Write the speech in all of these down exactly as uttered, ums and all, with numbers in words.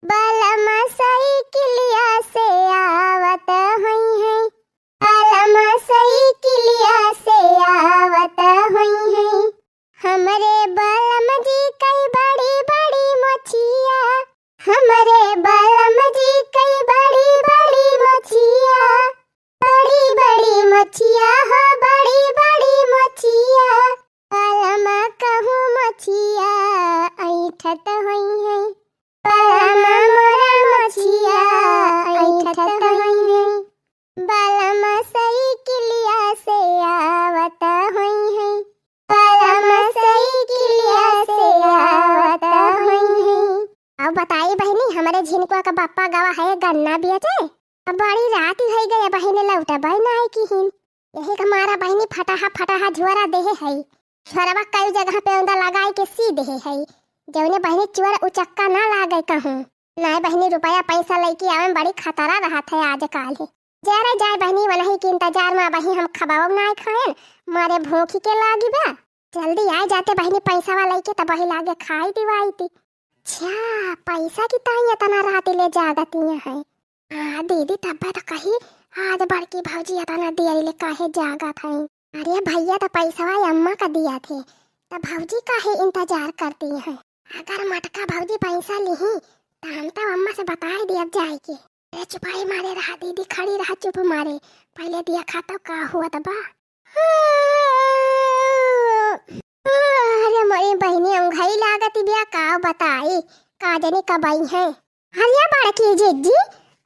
बलमा साइकिलिया से आवत होइहैं, बलमा साइकिलिया से आवत होइहैं। हमरे बलम जी कई बड़ी बड़ी मोछिया, हमरे बलम जी कई बड़ी बड़ी मोछिया, बड़ी बड़ी मोछिया हो, बड़ी बड़ी मोछिया। बलमा कहूँ मोछिया ऐंठत होइहैं, बलमा मोरा मोछिया ऐंठत होइहैं। बलमा साइकिलिया से आवत होइहैं, बलमा साइकिलिया से आवत होइहैं। अब बताई बहिनी, हमरे झिनकुआ का बप्पा गवा है गन्ना बेचे। अब बड़ी रात ही होइ गई, बहिनी लौटबे नाहीं किहिन। यही का मारा बहिनी फटाहा फटाहा झोरा देहे है। झोरवा कई जगह पे औंदा लगाई के सी देहे है, जौने बहिनी चोर उचक्का ना लागे कहूँ। नाहीं बहिनी, रुपया पैसा लइके आवे में बड़ी खतरा रहत है आजकाल। जरे जाए बहिनी, वनही के इंतजार में अबही हम खबाओ नाहीं खाएन, मारे भूखी के लागी बा। जल्दी आए जाते बहिनी पैसावा लइके, तब वही लागे खाई दिवाई ती। अच्छा, पैसा की ताई इतना रात ले जागतिया है। हाँ दीदी, तब्बे तो कही आज बड़की भौजी इतना देर ले काहे जागत है। अरे भैया, तो पैसवा अम्मा का दिया थे, तो भौजी काहे इंतजार करती हैं? अगर मटका भौजी पैसा लिही, तो हम तो अम्मा से बताए दिया जाए के। अरे चुपाई मारे रहा दीदी, खड़ी रहा चुप मारे, पहले दिया खा तो का हुआ तो बा। अरे मोरी बहिनी, उंघई लागत बिया, का बताई, का जानी कब आई है। अरे बड़की जिज्जी,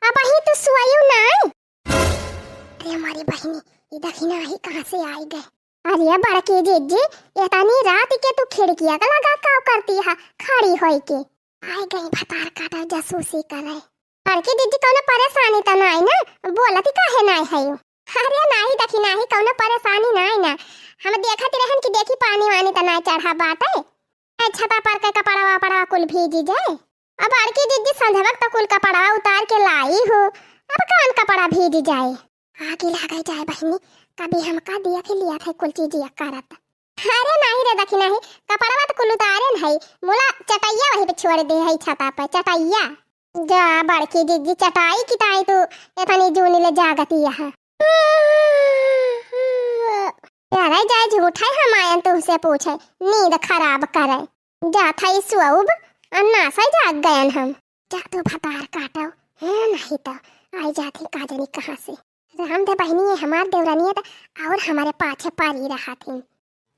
अबही तो सोयू नाई। अरे मोरी बहिनी, ई दखिनाही कहाँ से आई गए? अरे बड़की जिज्जी, इतनी रात के तू खिड़किया का लगा का करती है खड़ी होई के? आई गई भतार काटा जासूसी करे। बड़की जिज्जी, कौनो परेशानी तो नाई ना? बोलती काहे नाई है यू? अरे नाई दखिनाही, कौनो परेशानी नाई ना। हम देखत रहन कि देखी पानी वानी तो नाई चढ़ा बाटे। ए, छता पर के कपड़वा वपड़वा कुल भीजी जाए। अब बड़की जिज्जी संझवक तो कुल कपड़वा उतार के लाई हो, अब कौन कपड़ा भीजी जाए? आगी लागे जाए बहिनी, कभी हमका दिया के लिया थे कुल चीजिया करत। अरे नाहीं रे दखिनाही, कपड़वा तो कुल उतारेन है, मुला चटैया वही पे छोड़ दे है छता पे, चटैया। जा बड़की जिज्जी, चटाई की ताई तू इतनी जूनी ले जागती यहाँ। अरे जाए झूठा ही हम आयन तुमसे पूछे, नींद खराब करे। जात है सुअब, अन्ना से जाग गयन हम। जा तू भतार काटो, है नहीं तो आई जाती का जानी कहाँ से। राम दे बहिनी, ये हमार देवरानी है तो और हमारे पाछे पड़ी रहा थी।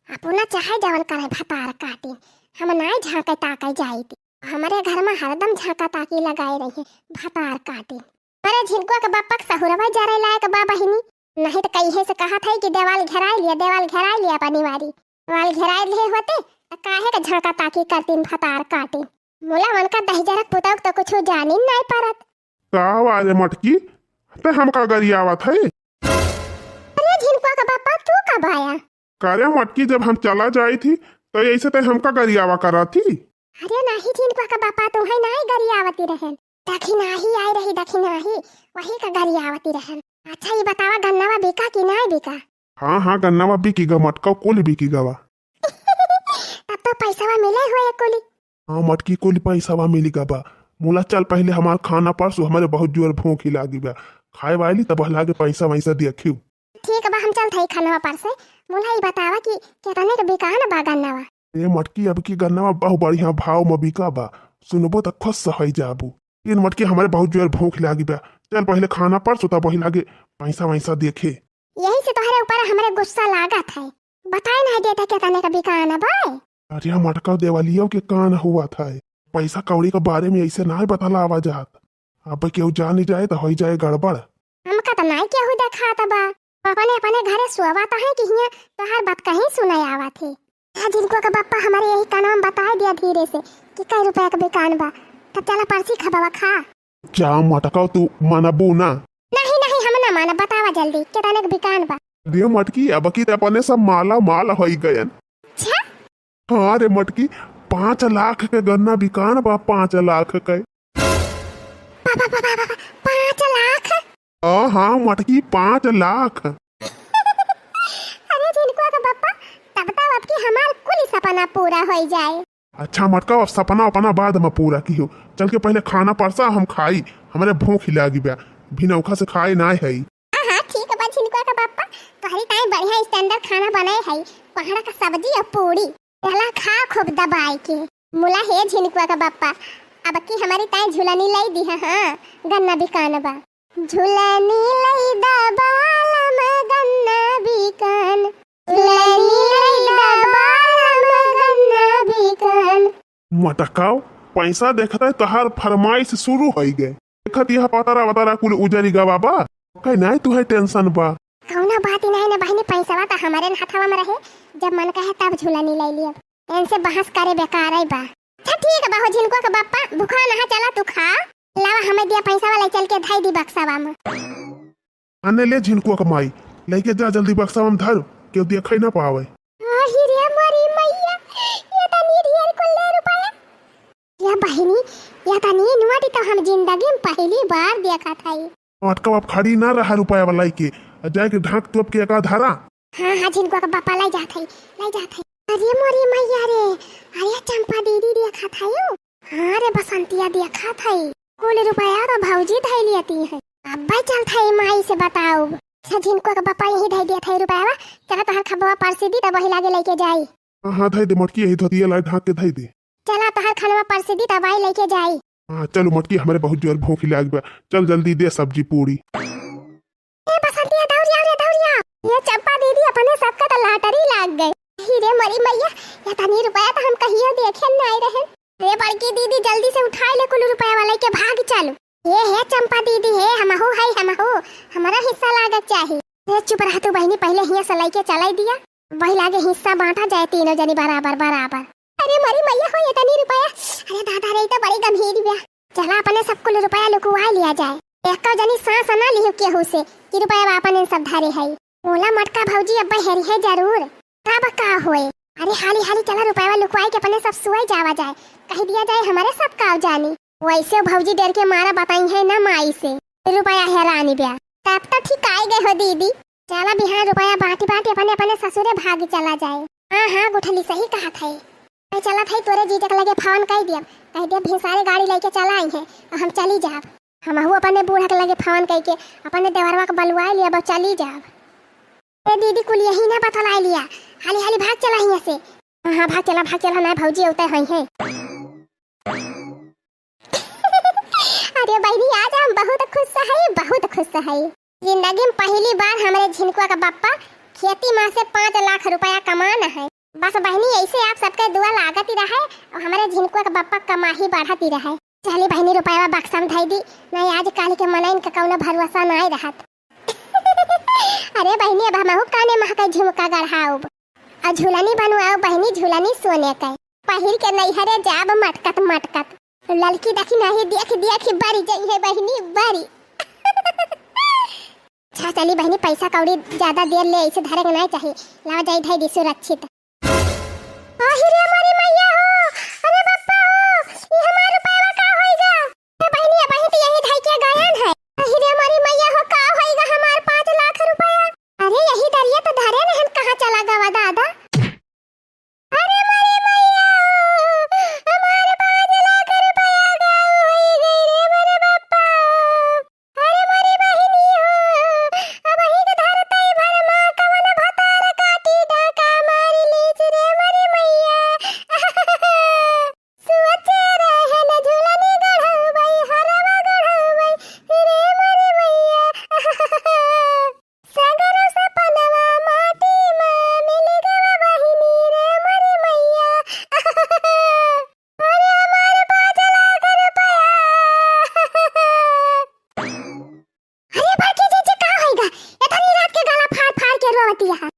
अपना चाहे जवन करे भतार काटी, हम नाई झांके ताके जाई थी। हमारे घर में हरदम झांका ताकी लगाए रही है भतार काटी। अरे झिनकुआ के बापा के सहुरवा जरे लायक बा बहिनी, नहीं तो कहिए से कहा था कि देवाल घेराई लिया, देवाल घेराई लिया अपनी वारी। देवाल घेराई लिए होते तो काहे के झांका ताकी करतीन भतार काटी। मुला उनका दहिजरक पुतौक तो कुछ जानी नहीं परत। का आवाज है मटकी? ते हमका गरियावत है? अरे झिनकुआ का बापा, तू कब आया? का रे मटकी, जब हम चला जाई थी तो ऐसे ते हमका गरियावा करा थी? अरे नाही झिनकुआ का बापा, तू है नाही गरियावती रहन। दखिनाही आई रही, दखिनाही, वही का गरियावती रहन। अच्छा ये बतावा, गन्नावा बिका कि नाही बिका? हाँ हाँ, गन्नावा बिकी गा मटका, कुल बिकी गवा। तब तो पैसावा मिले हुए कुली। हाँ मटकी, कुल पैसावा मिली गवा। मुला चल पहले हमार खाना परसु, हमारे बहुत जोर भूखी लागी बा। खाए वाली तब लागे पैसा वैसा देखियो। ठीक बा, हम चलत हई खानवा परसे। मुला ई बतावा कि केतने के बिकान बा गन्नवा? ए मटकी, अब की गन्नवा बहु बढ़िया भाव म बिका बा, सुनबो त खुश होइ जाबू। इन मटकी, हमरे बहुत जोर भूख लागी बा, चल पहिले खाना परसु तब वही लागे पैसा वैसा देखे। यही से तोहरे ऊपर हमरे गुस्सा लागत है, बताए नहीं देता केतने के बिकान बा। अरे मटका, देवालियों के कान हुआ था, पैसा कौड़ी के बारे में ऐसे नाय बतलावा जात। अब केहू जानी जाए तो होई जाए गड़बड़। हमका तो नाई केहू देखात बा। अपने अपने घरे सोवा तो है कि हियां तोहार बात कहीं सुनाई आवत है। आ झिनकुआ के बप्पा हमारे यही कानवा में बताए दिया धीरे से कि कई रुपया के बिकान बा। तब चला परसी खबवा खा। जा मटका, तू मनबू ना? नहीं नहीं, हम ना मानब। बतावा जल्दी केतने के बिकान बा? दे मटकी, अब की ते अपने सब माला माल होई गयन। अच्छा? हाँ रे मटकी, पाँच लाख के गन्ना बिकान बा, पाँच लाख के। पाँच लाख? हाँ हाँ मटकी, पाँच लाख। अरे झिनकुआ के बप्पा, तब तो अब की हमार कुल सपना पूरा होई जाए। अच्छा मटका, अब सपना अपना बाद में पूरा किहो। चल के पहले खाना परसा, हम खाई, हमरे भूख लागी बा, भिनौखा से खाए नाय हई। हाँ, हाँ, ठीक बा झिनकुआ के बापा, तोहरी ताई बढ़िया standard खाना बनाए हई, कोहड़ा का सब्जी और पूरी। चला खा खूब दबाई के। मुला हे झिनकुआ के बापा, अब की हमरी ताई झुलनी लाई दिहा, हाँ, गन्ना बिकान बा। झुलनी लाई दा बालम गन्ना बिकान, झुलनी लाई दा बालम गन्ना बिकान। मटकाओ, पैसा देखत है तोहार फरमाइश शुरू होई गए। देखत यह पतरा वतरा कुल उजरी गवा बा, कहे नाय तुहे tension बा। कौनो बात ही नाय ना बहिनी, पैसवा तो हमरे न हथवा में रहे, जब मन कहे तब झुलनी ले लियब। इनसे बहस करे बेकार ही बा। अच्छा ठीक बा हो झिनकुआ के बापा, भूखा नहा चला तू खा, लावा हमें दिया पैसा वाला चल के धाई दी बक्सावा में। अने ले झिनकुआ के माई, लेके जा जल्दी बक्सावा में धर, केहू देखे ना पावे। आही रे मोरी मैया, ये तनी ढेर कुल्ले रुपया। या बहिनी, या तनी नोट तो हम जिंदगी में पहली बार देखत हई। मटका बाप खड़ी ना रहा रुपया वाला के, जाए के ढाक तोप के एका धरा। हाँ, हाँ, झिनकुआ के बापा लाई जात हई, लाई जात हई। अरे मोरी मैया रे, अरे चंपा दीदी देखत हई। हाँ रे बसंतिया देखत हई, कुल रुपया तो भौजी धई लियती है। अब्बे चलत हई माई से बताउब। अच्छा झिनकुआ के बापा यही धई दियत हई रुपया, चला तोहर खबवा परसी दी तब वही लागे लेके जाई। हाँ, हाँ, धई दे मोटकी, यही धोतिया लाई ढाक के धई दे। चला तोहर खनवा परसी दी तब आई लेके जाई। हाँ, चलो मोटकी, हमरे बहुत जोर भूख लाग बा, चल जल्दी दे सब्जी पूरी। ए बसंतिया, दौड़िया रे, दौड़िया। ये चंपा दीदी, अपने सबका तो lottery लाग गए। ही रे मरी मैया, ये तनी रुपया तो हम कहियो देखे नाय रहे। रे बड़की दीदी, जल्दी से उठाए ले कुल रुपया वाले के भाग चलो। ये हे चंपा दीदी, हे हमहू है, हमहू, हमारा हिस्सा लागत चाही। रे चुप रह तू बहिनी, पहले हियां से लेके चलाई दिया, वही लागे हिस्सा बांटा जाए तीनों जनी बराबर बराबर। अरे मरी मैया हो, ये तनी रुपया, अरे दादा रे, ई तो बड़ी गंभीर बा। चला अपने सब कुल रुपया लुकुआ लिया जाए, एको जनी सांस ना लिहु केहू से कि रुपया अपन इन सब धरे है। मोला मटका भौजी अब्बे हेरी है जरूर। तब का होए? अरे हाली हाली चला रुपया लुकुआई के अपने सब सुए जावा जाए, कह दिया जाए हमारे सब काव जानी। वैसे भौजी डर के मारा बताई है ना माई से रुपया हेरानी ब्या। तब तो ठीक आई गए हो दीदी। चला बिहान रुपया बांटी बांटी अपने अपने ससुरे भाग चला जाए। हाँ हाँ गुठली सही कहा था। मैं चला था तोरे जीजा के लगे फोन कर दिया, कह दिया भिनसारे गाड़ी लेके चला आई है और हम चली जाब। हमहू अपने बूढ़ा के लगे फोन करके अपने देवरवा के बलुआ लिया, अब चली जाब। ए दीदी कुल यही ना बतला लिया, हाली हाली भाग चला हियां से। हाँ हाँ भाग चला भाग चला, ना भौजी होते हैं है। अरे बहिनी, आज हम बहुत खुश है, बहुत खुश है। जिंदगी में पहली बार हमरे झिनकुआ का बप्पा खेती में से पाँच लाख रुपया कमान है। बस बहिनी, ऐसे आप सबके दुआ लागत ही रहे और हमरे झिनकुआ का बप्पा कमाही बढ़त ही रहे। चली बहिनी, रुपया बक्सा में धई दी, नहीं आज काल के मनइन का कौनो भरोसा नाय रहत। अरे बहिनी, अब हमहू काने महके झुमका गढ़ाउब। आ झुलनी बनवाओ बहिनी, झुलनी सोने के। पहिर के नैहरे जाब मटकत मटकत। ललकी देखी नाही देख देख बरी जइहे बहिनी बरी। अच्छा चली बहिनी, पैसा कौड़ी ज्यादा देर ले ऐसे धरे के नाही चाही। लावा जाई धई दी सुरक्षित। आहि रे मोरी मैया हो, अरे बप्पा हो, ई हमार रुपया का होइगा? ए बहिनी, अबहीं तो यही धई के गायन है। आहि रे मोरी मैया हो, का होइगा हमार पाँच लाख रुपया? अरे यही दरिया तो धरे रहन, कहाँ चला गवा दादा? अरे मोरी मैया हो, हमार पाँच लाख रुपया गायब होई गई रे मोरे बप्पा। अरे मोरी बहिनी हो, अबहीं के धरतई भर मा कवन भतार काटी डाका मारी लीस रे मोरी मैया। सोचे रहन झुलनी गढ़उबई, हरवा गढ़उबई, रे मोरी मैया। सगरो सपनवा माटी मा मिल गवा बहिनी, रे मोरी मैया। अरे हमार पाँच लाख रुपया। अरे बड़की जीजी, का होइगा? एतनी रात के गला फाड़ फाड़ के रोवती है।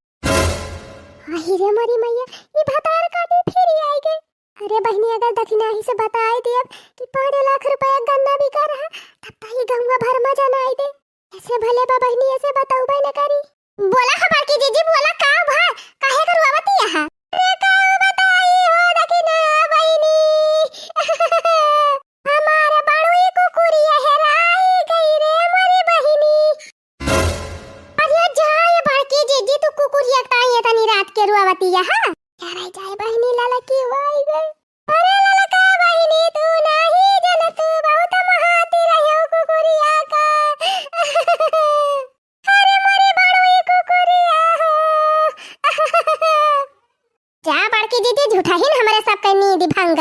आहि रे मोरी मैया, ई भतार काटी फिर आई गई। अरे बहिनी, अगर दखिनाही से बताई दियब कि पाँच लाख रुपया गन्ना बिका रहा, तब तो ई गंगा भर में जनाई दे। ऐसे भले बा बहिनी, ऐसे बतउबे न करी। बोला हो बड़की जीजी, बोला का भा, काहे कर रोवती है? अरे का बताई हो दखिना बहिनी। हमार बड़ुई कुकुरिया हेराई गई रे मोरी बहिनी। अरे जाए बड़की जीजी, तू कुकुरिया ताई एतनी रात के रोवती है, हाँ? हेराई जाए बहिनी, ललकी हो आई गई।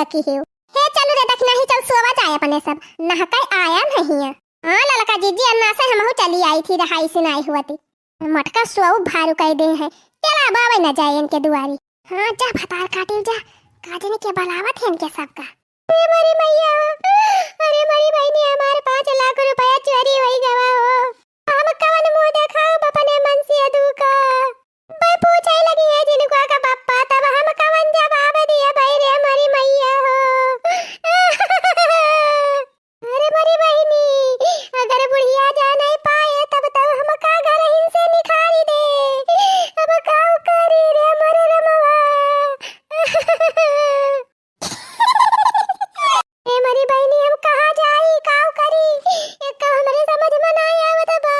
की है। हे चलू रे दखिनाही, चल सोवा जाए अपने सब, नहकाई आया नहीं है। हाँ ललका जिज्जी, अन्ना से हमहू चली आई थी, रहाई से नाई हुआ थी। मटका सोऊ भारू कह दे है, चला बाबे न जाए इनके दुआरी। हाँ जा भतार काटिल जा, काजनी के बलावत है इनके सबका। अरे मरी मैया, अरे मरी बहिनी, हमार पाँच लाख रुपया चोरी होई गवा हो। हम कवन मुँह देखाब अपने मनसेधू का? भाई पूछे लगी है जिनको का पप्पा, तब हम कवन जवाब दिए भाई रे मरी मैया हो। अरे मरी बहिनी, अगर बुढ़िया जा नहीं पाए तब, तब हम का घर इनसे निखारी दे। अब का करी रे मरे रमवा। ए मरी बहिनी, हम कहाँ जाई, काव करी? एक तो हमरे समझ में ना आवत बा।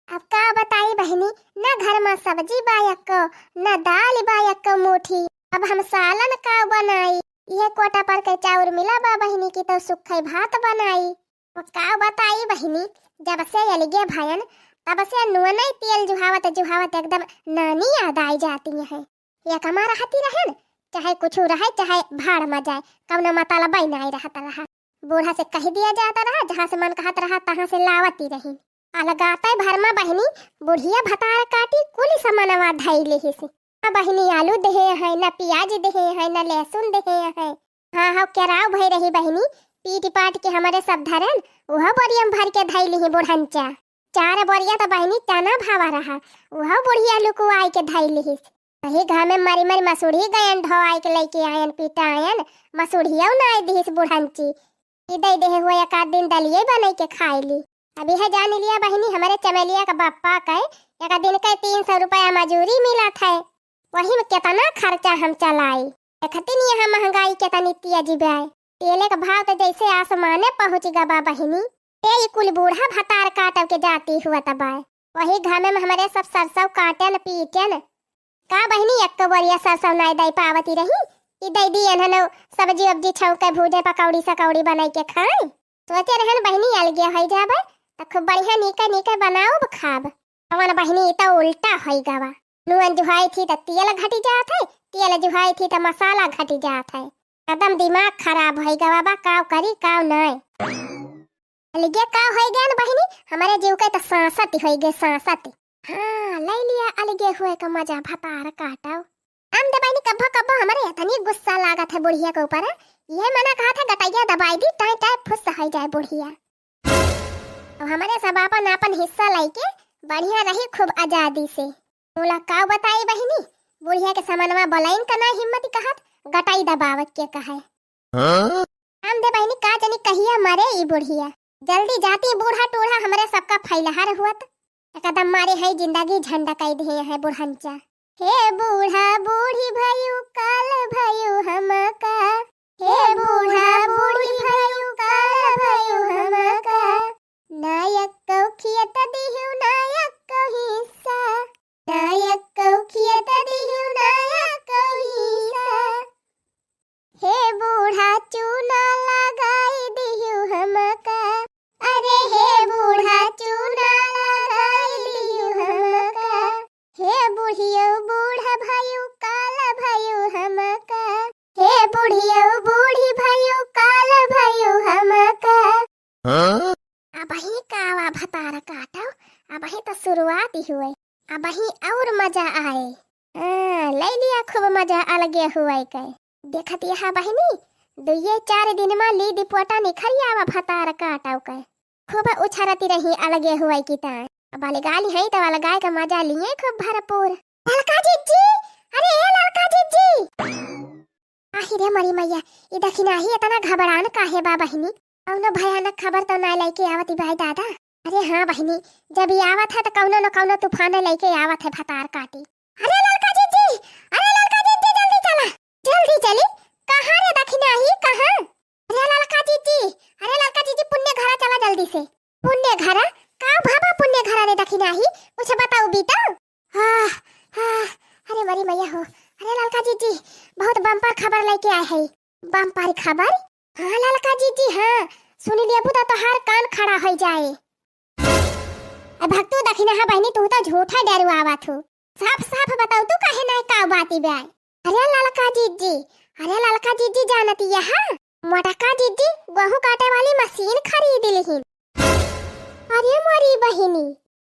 अब का बताई बहिनी, न घर में सब्जी बा एक्को, न दाल बा एक्को मुठी। अब हम सालन का बनाई? ये कोटा पर के चाउर मिला बा बहिनी की तो सुखई भात बनाई। अब का बताई बहिनी, जब से अलगे भयन तब से नुअनई तेल जुहावत जुहावत एकदम नानी याद आई जाती है। ये कमा रहती रहन, चाहे कुछ रहे, चाहे भाड़ में जाए, कौनो मतलब ही नहीं रहता रहा। बूढ़ा से कह दिया जाता रहा, जहाँ से मन कहत रहा, तहाँ से लावती रही। अलगाते भर में बहिनी, बुढ़िया भतार काटी, कुल समनवा धई लिहिस। न बहिनी आलू देहे है, न प्याज देहे है, न लहसुन देहे है। हाँ, हाँ, केराव भई रही बहिनी, पीट पाट के हमरे सब धरन, उहो बोरियम भर के धई लिही बुढ़ंचा। चार बोरिया त बहिनी चना भावा रहा, उहो बुढ़िया लुकुआई के धई लिहिस। वही घामे मरी मरी मसूढ़ी गयन ढोआई के लइके आयन, पिटायन, मसूढ़िया नाई दिहिस बुढ़ंची। ई दई देहे हुआ एक आध दिन दलिये बनई के खाई ली। अब यह जान लिया बहिनी, हमरे चमेलिया का बप्पा के एक दिन के तीन सौ रुपया मजूरी मिलत है, वही में केतना खर्चा हम चलाई। देखती नहीं है महंगाई केतनी तेजी बाय। तेले का भाव तो जैसे आसमाने पहुँच गबा बहिनी। ए ई कुल बूढ़ा भतार काटव के जाती हुआ तबाय। वही घामे में हमरे सब सरसों काटेन पीटेन। का बहिनी, एक बोरिया सरसों नाई दई पावती रही, ई दई दी एन्हनो सब्जी उब्जी छौंके भूजे, पकौड़ी सकौड़ी बनाई के खाई। सोचे रहन बहिनी अलगे होई जाबे, त खूब बढ़िया नीके नीके बनाउब खाब। कवन बहिनी, ई त उल्टा होई गवा। नून जुहाई थी त तेल घटी जात है, तेल जुहाई थी त मसाला घटी जात है। एकदम दिमाग खराब होई गवा बा, काव करी काव नाई। अलगे का होई गया न बहिनी, हमरे जीव के त सांसत होई गए, सांसत। हाँ, लई लिया अलगे हुए का मजा भतार काटव। हम दे बहिनी, कब्बो कब्बो हमरे इतनी गुस्सा लागत है बुढ़िया के ऊपर, ये मना कहा था गटैया दबाई दी, टाई टाई फुस होई जाए बुढ़िया। अब हमरे सब आपन आपन हिस्सा लइके बढ़िया रही खूब आजादी से। बोला का बताई बहिनी, बुढ़िया के समनवा बोलाइन का ना हिम्मत कहत, गटाई दबावत के कहे। हाँ? हम दे बहिनी का जनी कहिया मरे ई बुढ़िया। जल्दी जाती बूढ़ा टूढ़ा हमरे सबका फैलहार हुअत। एकदम मारे है जिंदगी झंडा कई दिए है बुढ़ंचा। हे बूढ़ा बूढ़ी भयू काल भयू हमका। हे बूढ़ा बूढ़ी भयू काल भयू हमका। ना एक्को खियत दिहू ना एक्को हिस्सा। ना एक्को खियत दिहू ना एक्को हिस्सा। हे बूढ़ा चूना लगाई दिहू हमका। अरे हे बूढ़ा चूना लगाई दिहू हमका। हे बुढ़ियो बूढ़ा भयू काल भयू हमका। हे बुढ़ियो बूढ़ी भयू काल भयू हमका। हाँ? अबही कावा भतार काटव, अबही त शुरुआत ही हुए, अबही और मजा आए। हाँ, लई लिया खूब मजा अलगे हुए के। देखत यहा बहिनी, दुइये चार दिन मा ली दिपोटा निखर आवा भतार काटव के। खूब उछरती रही अलगे हुए की ताए। अब अलगाली है त अलगाए का मजा लिए खूब भरपूर। ललका जिज्जी, अरे ए ललका जिज्जी। आहि रे मरी मैया, ई दखिनाही इतना घबरान काहे बा बहिनी? कौनो भयानक खबर तो ना लइके आवत ई बाई दादा? अरे हाँ बहिनी, जब ई आवत है त कौनो न कौनो तूफान लइके आवत है भतार काटी। अरे ललका जिज्जी, अरे ललका जिज्जी, जल्दी चला, जल्दी चली। कहाँ रे दखिनाही, कहाँ? अरे ललका जिज्जी, अरे ललका जिज्जी, पुण्य घरा चला जल्दी से। पुण्य घरा? का भवा पुण्य घरा रे दखिनाही? कुछ बताऊ बीता? हाँ, हाँ, अरे मरी मैया हो। अरे ललका जिज्जी, बहुत बम्पर खबर लइके आए है। बम्पर खबर? हाँ ललका जिज्जी, हाँ। सुनी लेबू त तोहार कान खड़ा होई जाए। ए भक्तू दखिनाहा बहिनी, तू तो झूठा डेरुआवत हू। साफ साफ बताऊ, तू काहे नाई का बाती बे? अरे ललका जिज्जी, अरे ललका जिज्जी जानती है, मोटका जिज्जी गोहूँ काटे वाली मशीन खरीद लिहिन। अरे मोरी बहिनी,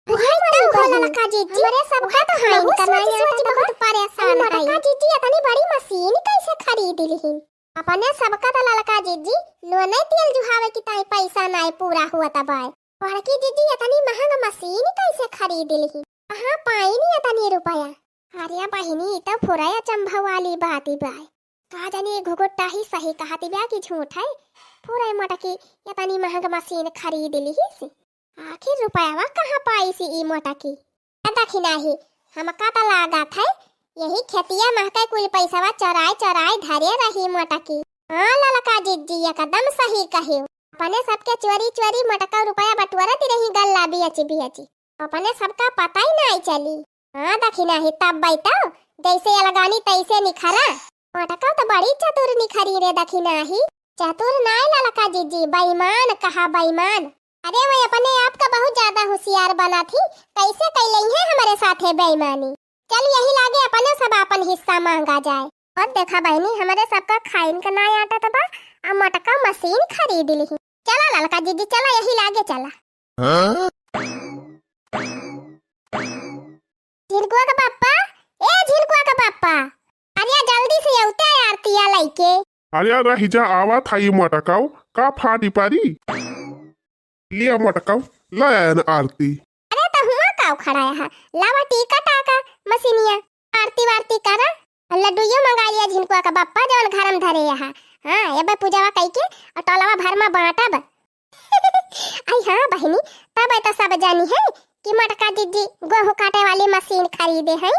अरे मोरी बहिनी, ललका जिज्जी, हमरे सबका तो हाइन करना है, बहुत परेशान है। मोटका जिज्जी इतनी बड़ी मशीन कैसे खरीद लिहिन? अपने सबका तो ललका जिज्जी नोने तेल जुहावे की ताई पैसा नाय पूरा हुआ तबाय। बड़की जिज्जी इतनी महंग मशीन कैसे खरीद लिहिन? कहाँ पाइन इतनी रुपया? अरे बहिनी, ई तो फुरय अचंभा वाली बात ही बाय। का जानी ई घुघुट्टा ही सही कहती बा कि झूठ है। फुरय मोटकी इतनी महंग मशीन खरीद लिहिस। आखिर रुपयावा कहाँ पाइस ई मोटकी? ए दखिनाही, हमका त लागत है यही खेतिया महके कुल पैसवा चोराई चोराई धरे रही मोटकी। हाँ ललका जिज्जी एकदम सही कहियो। अपने सबके चोरी चोरी मोटका रुपया बटोरत रही गल्ला बियची बियची। अपने सबका पता ही नाई चली। हाँ दखिनाही, तब बैठो, जैसे अलगानी तैसे निखरा। मोटका तो बड़ी चतुर निखरी रे दखिनाही। चतुर नाय ललका जिज्जी, बेईमान कहा बेईमान। अरे वो अपने आप का बहुत ज्यादा होशियार बना थी, कैसे कैलई है हमरे साथे बेईमानी। चल यही लागे अपने सब आपन हिस्सा मांगा जाए। और देखा बहिनी, हमरे सबका खाइन का नाय आटत बा, आ मोटका मशीन खरीद लिही। चला ललका जिज्जी, चला यही लागे चला। हाँ? झिनकुआ का पप्पा, ए झिनकुआ का पप्पा, अरे जल्दी से अउते आरतिया लइके। अरे रहि जा, आवत हई मोटकाऊ, का फाटी पारी? लिया मोटकाऊ, ले आयन आरती। अरे त हुआ काऊ खड़ा है, लावा टीका टाका मशीनिया, आरती वारती करा। लड्डूयो मंगा लिया झिनकुआ का पप्पा, जवन घर में धरे यहाँ। हाँ, एबे पूजावा कइके और टोलवा भर में बांटब। आई हाँ बहिनी, तब तो सब जानी है कि मोटका जिज्जी गोहूँ काटे वाली मशीन खरीदे हैं।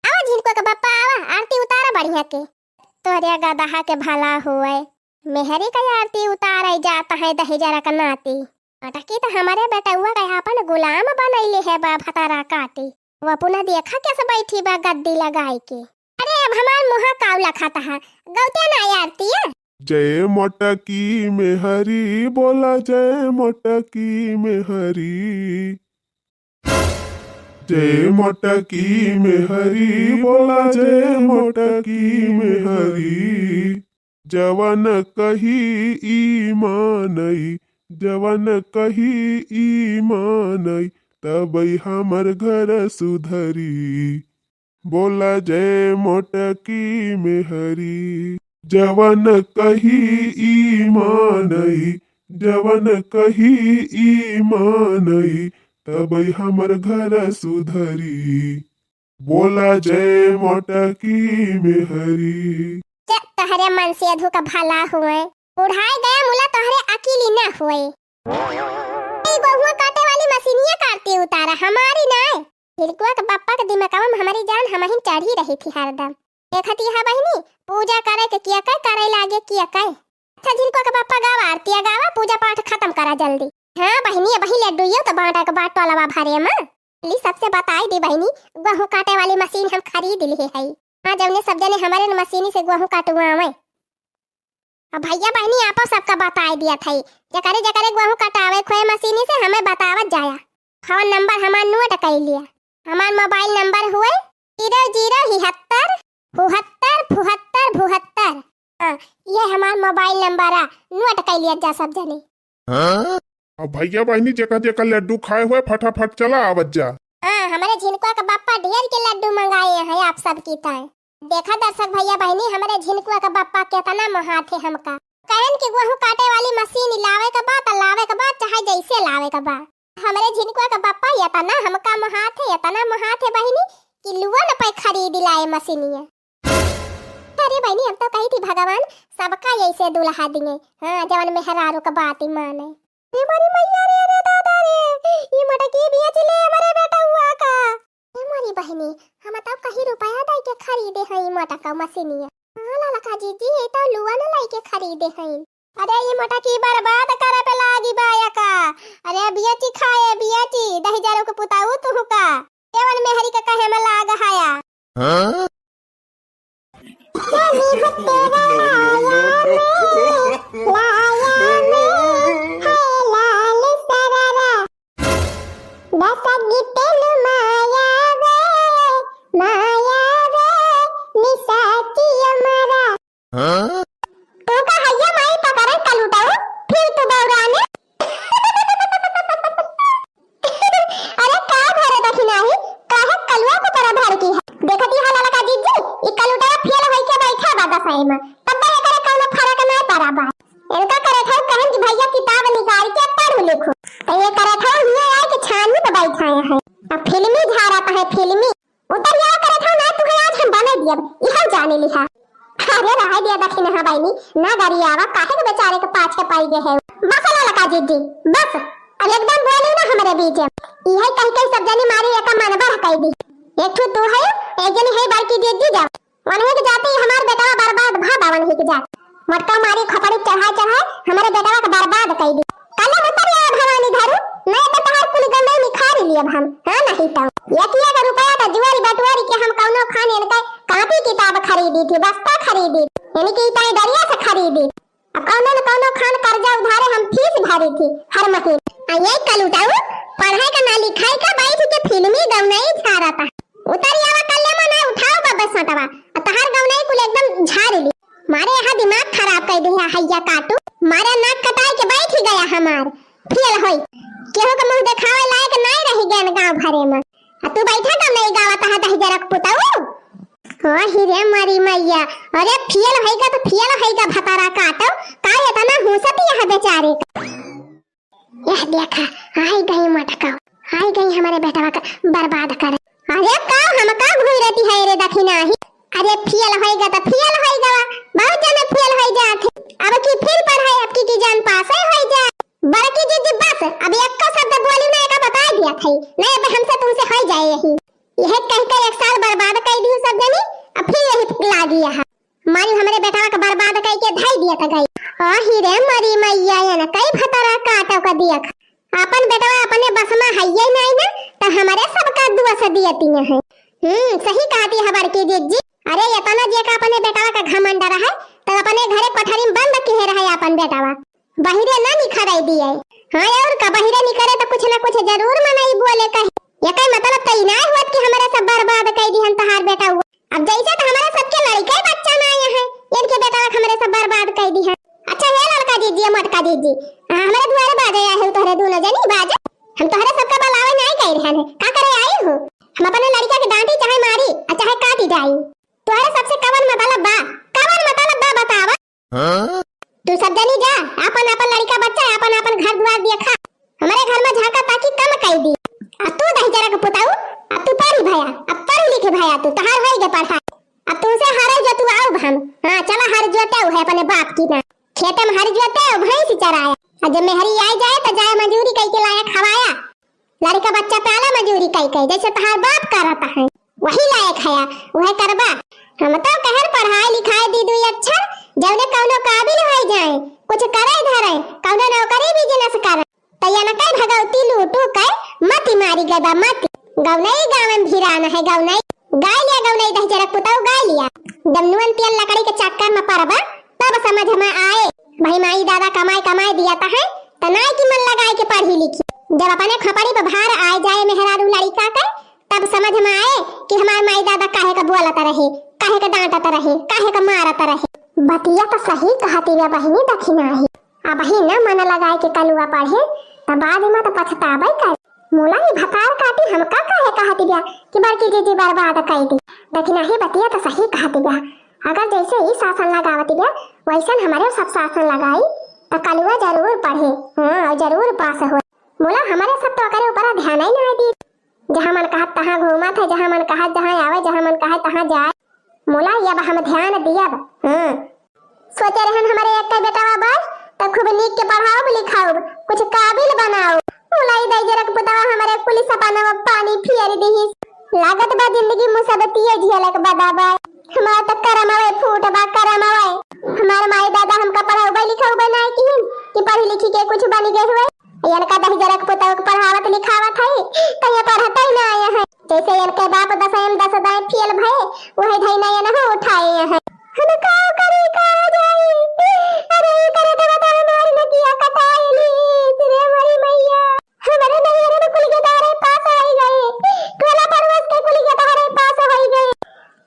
आवा झिनकुआ का पप्पा, आवा, आरती उतारा बढ़िया के। तोरे गदहा के भला होए, मेहरी का आरती उतारे जात है दहिजरा का नाती। मोटकी तो हमरे बेटउआ का आपन गुलाम बनैले है बा भतारा काटी। वो अपना देखा कैसे बैठी बा गद्दी लगाई के। अरे अब हमार मुहा काव लखात है, गौते ना आरती है। जय मोटकी मेहरी, बोला जय मोटकी मेहरी। जय मोटकी मेहरी, बोला जय मोटकी मेहरी। जवन कही ई मानई, जवन कही ई मानई, तबई हमर घर सुधरी। बोला जय मोटकी मेहरी। जवन कही ई मानई, जवन कही ई मानई, तबई हमर घर सुधरी। बोला जय मोटकी मेहरी। च-, तोहरे मन से अधू का भला हुए, बुढ़ाए गया मुला तोहरे अकीली ना हुए। ई गोहुआ काटे वाली मशीनिया का आरती उतारा, हमारी ना। झिनकुआ के पप्पा के दिमागवा में हमारी जान हमहिन चढ़ी रही थी हरदम। देखत यह बहिनी, पूजा करे के किया कहे, करे लागे किया कहे। अच्छा झिनकुआ के पप्पा गावा, आरतिया गावा, पूजा पाठ खत्म करा जल्दी। हाँ बहिनी, अबही लड्डूयो तो बांटा के बा टोलवा भरे में। ली सबसे बताई दी बहिनी, गोहूँ काटे वाली मशीन हम खरीद लिए है। हाँ जौने सब जने हमारे न मशीनी से गोहूँ काटवावे। अब भैया बहिनी आपो सबका बताई दिया था, जकरे जकरे गोहूँ कटावे खोए मशीनी से हमें बतावत जाया। फोन नंबर हमार नोट कर लिया। हमार मोबाइल नंबर हुए ज़ीरो ज़ीरो हिहत्तर फुहत्तर फुहत्तर फुहत्तर। हाँ, ये हमार मोबाइल नंबर है, नोट कर लिया जा सब जने। हाँ? अब भैया बहिनी जेका जेका लड्डू खाए हुए फटाफट चला आवत जा। हाँ, हमारे झिनकुआ का बापा ढेर के लड्डू मंगाए हैं आप सब की ताए। देखा दर्शक भैया बहिनी, हमरे झिनकुआ का बप्पा केतना मोहात है हमका। कहन कि गोहूँ काटे वाली मशीन लावे के बा, त लावे के बा, चाहे जैसे लावे के बा। हमरे झिनकुआ का बप्पा एतना हमका मोहात है, एतना मोहात है बहिनी, कि लुआ न पे खरीद लाए मशीनिया। अरे बहिनी, हम तो कही थी भगवान सबका ऐसे दुल्हा दिए, हाँ, जवन मेहरारू का बात ही माने। हे मोरी मैया रे, रे दादा रे, ई मोटकी बेच ले हमरे बेटउआ का। हे मोरी बहिनी, हम तब कहीं रुपया दे के खरीदे हई ई मोटका मशीनिया। हाँ ललका जिज्जी, ये तो लुआ न लाई के खरीदे हई। अरे ई मोटकी बर्बाद करे पे लागी बा एका। अरे बेची खाए, बेची, दहिजरो के पुताऊ तुहू का। केवन मेहरी के कहे में लाग हया। हाँ? एमा तब तो एकरे कौनो फर्क ना पड़ा बा। इनका करत हौ कहन कि भैया किताब निकाल के पढ़ लिखो, तो ये करत हौ हियाँ आए के छानी पे बैठाए हैं। अब फिल्मी झारत है, फिल्मी। उतर या करत हौ ना, तुहे आज हम बने दियब, इहौ जाने लिहा। अरे रहे दिया दखिनहा बहिनी, ना गरियावा, काहे के बेचारे के पाछे पाई गए है। बस ललका जिज्जी, बस, अब एकदम बोली ना हमरे बीच में। इहे कह के सब जनी मारी एका मन बढ़ कई दी। एक ठो तू है, एक जनी है बड़की जिज्जी जाओ। उन्हीं के जाते ही हमार बेटवा बर्बाद भा बा, उन्हीं के जाते। मोटका मारी खोपड़ी चढ़ाए चढ़ाए हमारे बेटवा के बर्बाद कई दी। कल उतर या भवानी घरू, नहीं तो तहार कुल गंडई निखार लियब हम। हाँ नहीं तो। एक एक रुपया का जुआरी बटुआरी के हम कौनो खान इनके कापी किताब खरीदी थी, बस्ता खरीदी। इनकी इताई दरिया से खरीदी। अब कौनो न कौनो खान कर्जा उधारे हम फीस भरी थी हर महीने। आ ये कलुटाऊ पढ़ाई का ना लिखाई का बैठ के फिल्मी गौनई झारता। उतर आवा कल्ले मना उठाओ बब्बे सटवा। आ तहार गौनई कुल एकदम झारी ली। मारे यहाँ दिमाग खराब कर दिया हैया काटू। मारे नाक कटाई के बैठ ही गया हमार। फेल होई। केहू के मुंह देखावे लायक नाई रही गैन गांव भरे में। आ तू बैठा गौनई गावा तहा दहिजरक पुताऊ। ओ हिरे मरी मैया, अरे फेल होइगा तो फेल होइगा भतारा काटो, का इतना हुसत यहाँ बेचारे का। यह देखा, आई गई मटकाओ, आई गई हमारे बेटवा का बर्बाद करे। अरे का हम का घूम रहती है रे दखिनाही, अरे फेल होइगा तो फेल होइगा, बहुत जने फेल होई जात है, अब की फिर पढ़ाई अब की की जान पास है होई जाए। बड़की जिज्जी बस, अब एक्को शब्द बोली ना, एका बताई दिया थई, नहीं अब हमसे तुमसे होई जाए यही। यह कह के एक साल बर्बाद कर दी सब जनी, अब फिर यही लागी यहाँ। मारी हमरे बेटवा के बर्बाद कई के धई दिया त गई। ओ हिरे मरी मैया, ये न कई भतरा काटो का दिया खा। अपन बेटवा अपने बस में हइये नहीं ना, तो हमारे सबका दुआ से दियती है। हम्म, सही कहती है बड़की जिज्जी। अरे इतना जे का अपने बेटवा का घमंड रहे, तो अपने घरे कोठरी में बंद किहे रहे अपन बेटवा। बहिरे ना निखरे दिए। हाँ और का बहिरे निकरे तो कुछ ना कुछ जरूर मनई बोले कहे। एकर मतलब तो ई ना हुअत कि हमरे सब बर्बाद कई दिहन तहार बेटवा। अब जैसे तो हमरे सबके लड़के बच्चा ना आए हैं, इनके बेटवा के हमरे सब बर्बाद कई दिहन। अच्छा हे ललका जिज्जी, मोटका जिज्जी, आ, हमरे दुआरे बाजे आए हो तोहरे दोनों जनी बाजे। हम तोहरे सबका बुलावे नहीं कह रहे हैं, का करे आई हो? हम अपने लड़का के डांटी चाहे मारी, आ चाहे काटी जाई। तोहरे सबसे कवन मतलब बा? कवन मतलब बा बतावा? हाँ? तू सब जनी जा, आपन आपन लड़का बच्चा, आपन आपन घर दुआर देखा। हमरे घर में झांका ताकी कम कई दी। आ तू दहिजरा के पुताऊ, अब तू पढ़ी भया, अब पढ़ी लिखी भया तू, तहार होई गे पढ़ाई। अब तुमसे हरे जो तू आओ हम। हाँ, चला हर जोते है अपने बाप की ना। खेते में हर जोते भैंस चराया। आ जब मेहरी आई जाए तो जाए मजूरी कई के लाया खवाया। लड़का बच्चा पाला मजूरी कई कई, जैसे तहार बाप करत है, वही लायक है, वह करबा। हम तो कहर पढ़ाई लिखाई दी दुई अक्षर, जौने कौनो काबिल हो जाए, कुछ करे धरे, कौनो नौकरी बिजनेस करे। तो ये न कई भगवती लूटू कई मती मारी गदा मती। गौनई गाँव में भिरान है गौनई। गाय लिया गौनई दहिजरा पुताऊ गाय लिया। जब नुअन पियल लकड़ी के चक्कर में पड़बा, तब समझ में आए। भाई माई दादा कमाई कमाई दिया त है, त नाई की मन लगाए के पढ़ी लिखी। जब अपने खोपड़ी पे भार आए जाए मेहरारू लड़िका के, तब समझ में आए कि हमार माई दादा काहे का बोलत रहे, काहे का डांटत रहे, काहे का मारत रहे। बतिया तो सही कहती रे बहिनी दखिनाही। अबही न मन लगाए के कलुआ पढ़े, त बाद में तो पछताबे करे। मुला ई भतार काटी हमका काहे कहत बिया कि बड़की जीजी बर्बाद कई दी। दखिनाही बतिया तो सही कहत बिया। अगर जैसे ई शासन लगावत बिया, वैसन हमरे सब शासन लगाई, त कलुआ जरूर पढ़े। हाँ, जरूर पास हो। मुला हमरे सब तो ओकरे ऊपर ध्यान ही ना दी। जहाँ मन कहत तहाँ घूमत है, जहाँ मन कहत जहाँ आवे, जहाँ मन कहत तहाँ जाए। मुला अब हम ध्यान दियब। हाँ। सोचे रहन हमरे एक बेटवा बस, त खूब नीक के पढ़ाउब लिखाउब, कुछ काबिल बनाउब। मुला ई दहिजरा के पुतवा हमरे कुल सपनवा पानी फियर दिहिस। लागत बा जिंदगी मुसीबतिये झेलक बा दादा। हमार त करमवे फूट बा करमवे। हमार माई दादा हमका पढ़ाउबे लिखाउबे नाय किहिन कि पढ़ी लिखी के कुछ बन गए हुए। इनका दहिजरा के पुतवा के पढ़ावत लिखावत है, त ये पढ़ते ही ना आए हैं। जैसे इनके बाप दसैन दस दाएं फेल भए, वही धई ना इनहु उठाए हैं। हम का करी का जाई? अरे करे तो बता हमारी नकिया कटाई ली, रे हमारी मैया। हमारे नैहरे में कुल के दारे पास आई गए, टोला पड़ोस के कुल के दारे पास आई गए।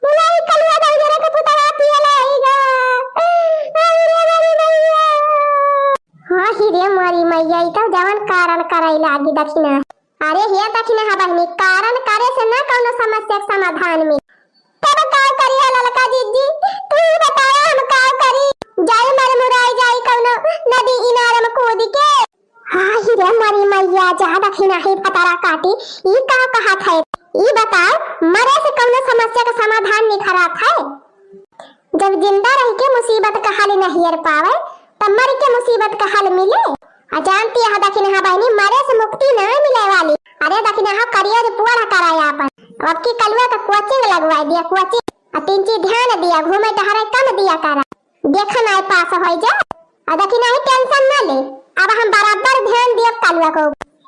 मुला ई कलुआ दहिजरा के पुतवा फेल आई गा। अरे हमारी मैया। हाँ ही रे हमारी मैया, ई तो जवन कारण कराई लागी दखिना। अरे हे दखिनहा बहिनी, कारण करे से ना कौनो समस्या के समाधान मिले। तब का करिया ललका जीजी, तू ही बताया हम जाई मर मुराई जाई कौनो नदी इनार में कूद के। हाय रे मरी मैया, जा दखिनही भतारा काटी, ई का कहत है? ई बताओ, मरे से कौनो समस्या का समाधान निखरत है? जब जिंदा रह के मुसीबत का हल नहीं अर पावे, तब मर के मुसीबत का हल मिले? आ जानती है दखिनहा बहिनी, मरे से मुक्ति नहीं मिले वाली। अरे दखिनहा करियो जे पुअर हकारा आपन। अब की कलुआ का कोचिंग लगवाई दिया, कोचिंग। आ तीन चीज ध्यान दिया, घूमे टहरे कम दिया करा। देखा नाय पास होई जा। आ दखिनही tension ना ले, अब हम बराबर ध्यान दियब कलुआ को।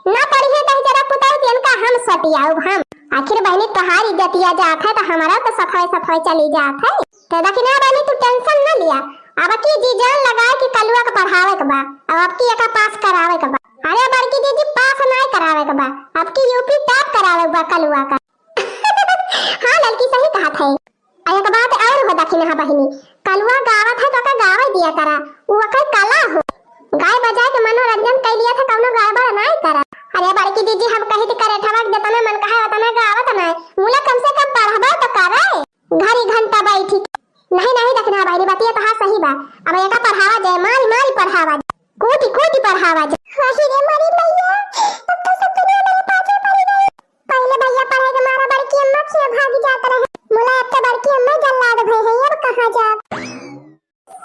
ना पढ़िहे दहिजरा पुताई त इनका हम सटियाउब हम। आखिर बहिनी तोहार इज्जतिया जात है त हमारा त सफाई सफाई चली जात है। त दखिनहा बहिनी तू tension ना लिया। अब की जी जान लगाए कि कलुआ के पढ़ावे के बा, अब अब की एका पास करावे के बा। अरे बड़की दीदी पास नाय करावे के बा, अब की U P top करावे के बा कलुआ का। हाँ ललकी सही कहत है। आ एक बात और हो दखिनहा बहिनी, कलुआ गावत है तो का गावे दिया करा, उ ओकर कला हो। गाय बजाए के मनोरंजन कर लिया था, कौनो गड़बड़ नाय करा। अरे बड़की दीदी हम कही थी करे ठमक जितना मन कहे उतना गावत नाय, मुला कम से कम पढ़बो तो करे। घड़ी घंटा बैठी। नहीं नहीं दखिनहा बहिनी बतिया तो हाँ सही बा। अब एका पढ़ावा जाए, मारी मारी पढ़ावा जाए, कूटी कूटी पढ़ावा जाए। वही रे मरी मैया, अब तो सब दुनिया मेरे पाछे पड़ी गई। पहिले भैया पढ़े के मारा बड़की अम्मा खिया भागी जात रहे। मुला अब तो बड़की अम्मा जल्लाद भई है, अब कहाँ जाब?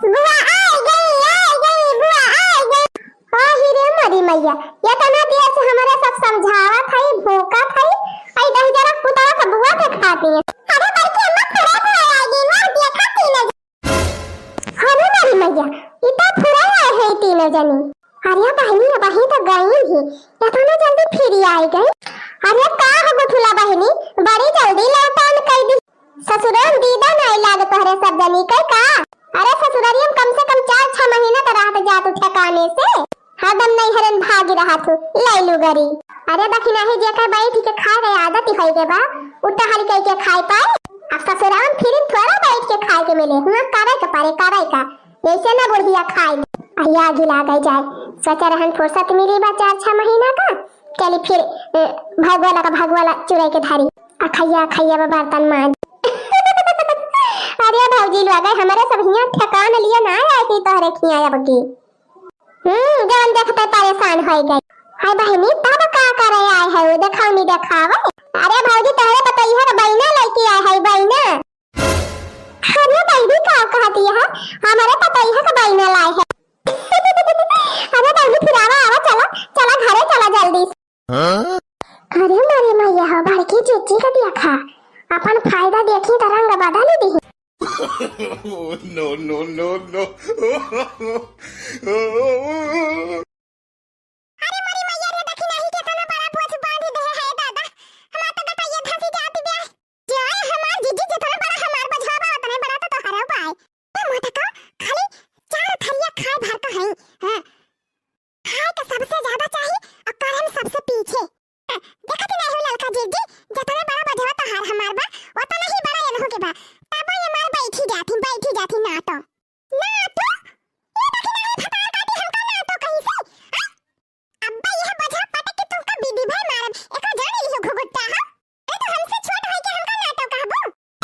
बुआ आई गई, आई गई, बुआ आई गई। ओ ही रे मोरी मैया, इतना देर से हमारे सब समझावत है, भूकत है, आई दहिजरा पुतावा का बुआ के खाती है। अरे बड़की अम्मा थोड़ा थोड़ा आई गई ना, देखा तीनों हनु मरी मैया, इता फुराई आए है तीनों जनी। अरे बहिनी, अबही तो गई ही, इतना जल्दी फिर आई गई। अरे का हो गुठुला बहिनी, बड़ी जल्दी लौटान कर दी। ससुराल दीदा नहीं लाग तोहरे सब जनी के का? अरे ससुरारियम कम से कम चार छह महीना तो रहत जात ठिकाने से। हरदम नैहरन भागी रहत हूँ, लैलू गरी। अरे दखिनही जेकर बैठ के खाए के आदत होई के बा, उ टहल के, के खाए पाए। अब ससुराल फिर थोड़ा बैठ के खाए के मिले, हुआ करे के पड़े, करे का। ऐसे ना बुढ़िया खाए। अहिया गिला गई जाए, सोचा रहन फुर्सत मिली बा चार छह महीना का, चली फिर, ए, भगवाला का भगवाला चुराई के धारी। अखैया, अखैया बा बर्तन मांज। अरे भौजी लोग, हमारे सब हियां ठिकान लिए ना आए थी तोहरे खियां अब की। हम्म, जवन देखते परेशान होई गई। हाय बहिनी, तब का करे आए है? देखाओ नी देखावे। अरे भौजी, तोहरे पतोहिया के बहिना लेके आए है, बहिना। अरे बहिनी, का कहती है? हमारे पतोहिया के बहिना लाए है। अरे बहिनी, फिर आवा, आवा, चला, चला घरे, चला जल्दी से। हाँ? अरे मारे मैया हो, बड़की जीजी का देखा, अपन फायदा देखी तो रंग बदल दी। Oh, no, no, no, no। अरे मोरी मैया रे, देखी नाही केतना बड़ा बोझ बांध दे है दादा। हमार तो गटैया धंसी जात बा। जय हमार जीजी, जितना बड़ा हमार बोझवा बा, उतने बड़ा तो तोहरो बा। ए मोटका, खाली चार थरिया खाए भर का है। हाँ। खाए के सबसे ज्यादा चाही और करे में सबसे पीछे। देखत नहीं हो ललका जीजी, जतना बड़ा बजवा तोहार हमार बा, ओतना ही बड़ा एनहू के बा। तबो ये मार बैठी जाथी, बैठी जाथी नाटो। नाटो? ये देखी नहीं भतार काटी हमका नाटो कहीं से? हाँ? अब्बा यह बजवा पटक के तुमका बीबी भाई मारब, एका जाने लिहो घुघुट्टा, हाँ? अरे तो हमसे छोट होई के हमका नाटो कहबो?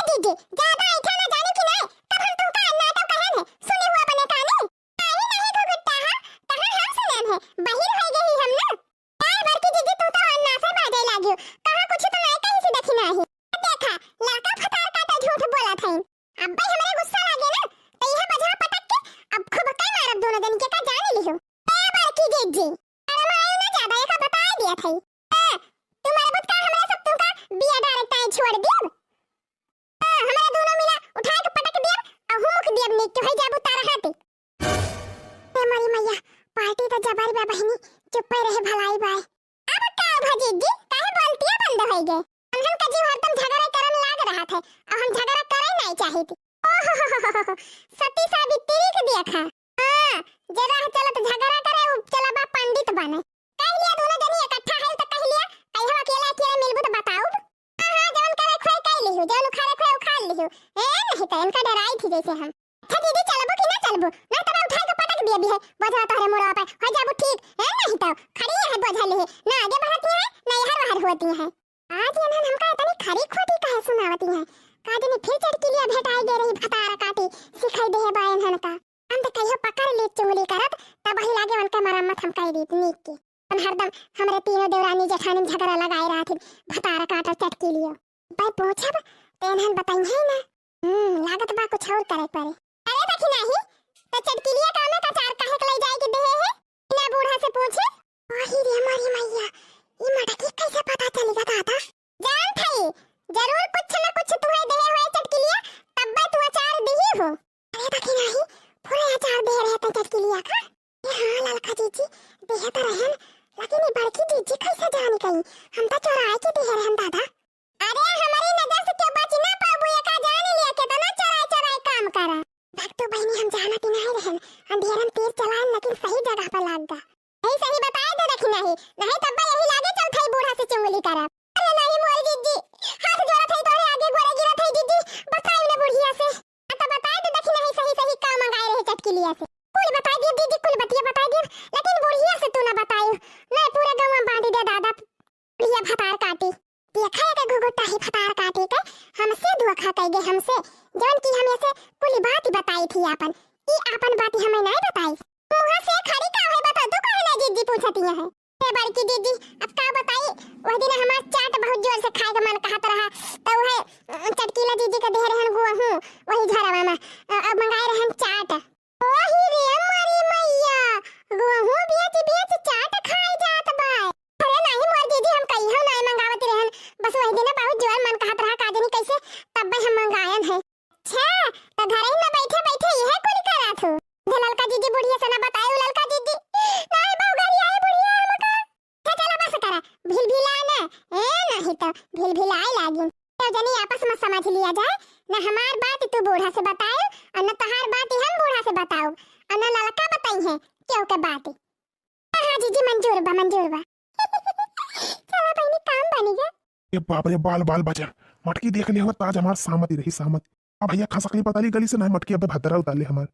जीजी, ज्यादा ऐठा ना जाने की नहीं, तब हम तुमका नाटो कहे थे, सुने हुआ बने कानी। नहीं, नहीं घुघुट्टा, हाँ? कहाँ हम सुने थे, बहिर होई गई हम ना। यार बड़की जीजी, तू तो अन्ना से बाजे लागियो। कहाँ कुछ तो नहीं कहीं से देखी नाही। देखा, लड़का फतार काटा झूठ बोलत है। अब भाई हमरे गुस्सा लागे ना, तो यह बजवा पटक के अब खूब कई मारब दोनों जन के का जाने लिहो। ए बड़की जीजी, अरे मायो ना ज्यादा, एका बताए दिया था। ए, तुम्हारे बुत का हमरा सब तुमका बिया डायरेक्ट आए छोड़ दियब। हाँ, हमरा दोनों मिला उठाए के पटक दियब, आ हुमुक दियब नीक के होई जाबू तारा हाथे। ए मरी मैया, पार्टी त जबर बा बहिनी, चुप्पे रहे भलाई बाय। अब का भा जीजी, काहे बोलतिया बंद होई गए? हमहन का जीव हरदम झगड़ा करन लाग रहा थे, अब हम झगड़ा करे नहीं चाहित। ओहो, सती सावित्री के देखा। हाँ, जे राह चलत झगड़ा करे, उ चला बा पंडित बने। कह लिया दोनों जनी इकट्ठा है तो कह लिया, कहियो अकेले अकेले मिलबू तो बताऊ। हाँ, हाँ, जवन करे खोए कह लिहू, जवन उखाड़े खोए उखाड़ लिहू। ए, नहीं तो इनका डराई थी जैसे हम। अच्छा दीदी, चलबू कि ना चलबू? ना तो मैं उठा के पटक दिए भी है, बोझा तोहरे मुड़वा पे, हो जाबू ठीक। ए, नहीं तो खड़ी है बोझा लिए, ना आगे बढ़ती है, ना यहाँ बाहर होती है। आज इन्हन हमका इतनी खरी खोटी काहे सुनावती है? का जाने फिर चटकीलिया भेटाई दे रही भतार काटी, सिखाई दे है बा इन्हन का। हम तो इतनी के। अपन हरदम हमरे तीनों देवरानी जेठानी में झगड़ा लगाए रहत ही, भतार काट और चटकीलियो। भाई पूछब, तो इन्हन बताई है ना। हम्म, लागत बा कुछ और करे पड़े। अरे देखी नाही, तो चटकीलिया का में अचार काहे के ले जाए के देहे है? बिना बूढ़ा से पूछे? ओही रे मोरी मैया, ई मटकी कैसे पता चली गा दादा? जान थई, जरूर कुछ न कुछ तुहे देहे होए चटकीलिया, तब्बे तू अचार दिही हो। अरे देखी नाही, पूरे अचार दे रहे थे चटकीलिया का। ए हाँ ललका जीजी, देहे तो रहन, लेकिन ई बड़की जीजी कैसे जानी गई? हम तो चोराए के देहे रहन दादा। अरे हमरी नजर से क्यों बची ना पाबू, एका जान लिया केतना चोराए चोराए काम करा। भक्तू बहिनी हम जानत ही नहीं रहन, अंधेरन तीर चलान लेकिन सही जगह पर लाग गा। यही सही बताए दे देखी नाही, नहीं तब यही लागे चल थई बूढ़ा से चुंगली करब। अरे नहीं मोर जीजी, हाथ जोड़त हई तोहरे आगे गोड़े गिरत हई जीजी, बताई ना बुढ़िया से। आ तो बताए दे देखी नाही सही सही का मंगाए रहे चटकीलिया से। कुल बताई दिए जीजी, कुल बतिया बताई दिए, लेकिन बुढ़िया से तू ना बताई। नहीं पूरे गाँव में बांट दे दादा, बुढ़िया भतार काटी। देखा है के घुघुटा ही भतार काटी के, हमसे धोखा कई गे हमसे, जौन की हम ऐसे कुल बात ही बताई थी आपन, ई आपन बात ही हमें नहीं बताई। मुँह से खड़ी का है बता, तू काहे ना जीजी पूछती है? ए बड़की जीजी, अब का बताई, वह दिन हमार चाट बहुत जोर से खाए के मन कहत रहा, तो वह, अ, चटकीला जीजी के देह रहन गोहूँ, वही झरवा में, अ, अब मंगाए रहन चाट। ओही रे मोरी मैया, गोहूँ बेच बेच चाट खाए जात बा। अरे नाही मोर जीजी, हम कहियो नाही मंगावत रहन, बस वही दिन बहुत जोर मन कहत रहा, का जानी कैसे, तब्बे हम मंगायन है। अच्छा, तो घर ही में बैठे बैठे यह कुल करत हो? जे ललका जीजी बुढ़िया से ना बताए, उ ललका जीजी। नाही बहू, गाड़ी आए बुढ़िया हमका। अच्छा, चला बस करा, भिलभिला ना। ए, नाही तो भिलभिलाए लागिन। तो जनी आपस में समझ लिया जाए, ना हमार बात तू बूढ़ा से बताए, और ना तोहार बात हम बूढ़ा से बताओ, और ना ललका बताई है केहू के बात। हाँ, हाँ, जीजी, मंजूर बा, मंजूर बा। चला बहिनी, काम बनी गा। ए बाप रे, बाल, बाल बचा। मटकी देख ले हो, ताज हमार सामती रही, सामती। अब भैया खसकली पतली गली से ना, मटकी अबे भद्रा उतार ले हमार।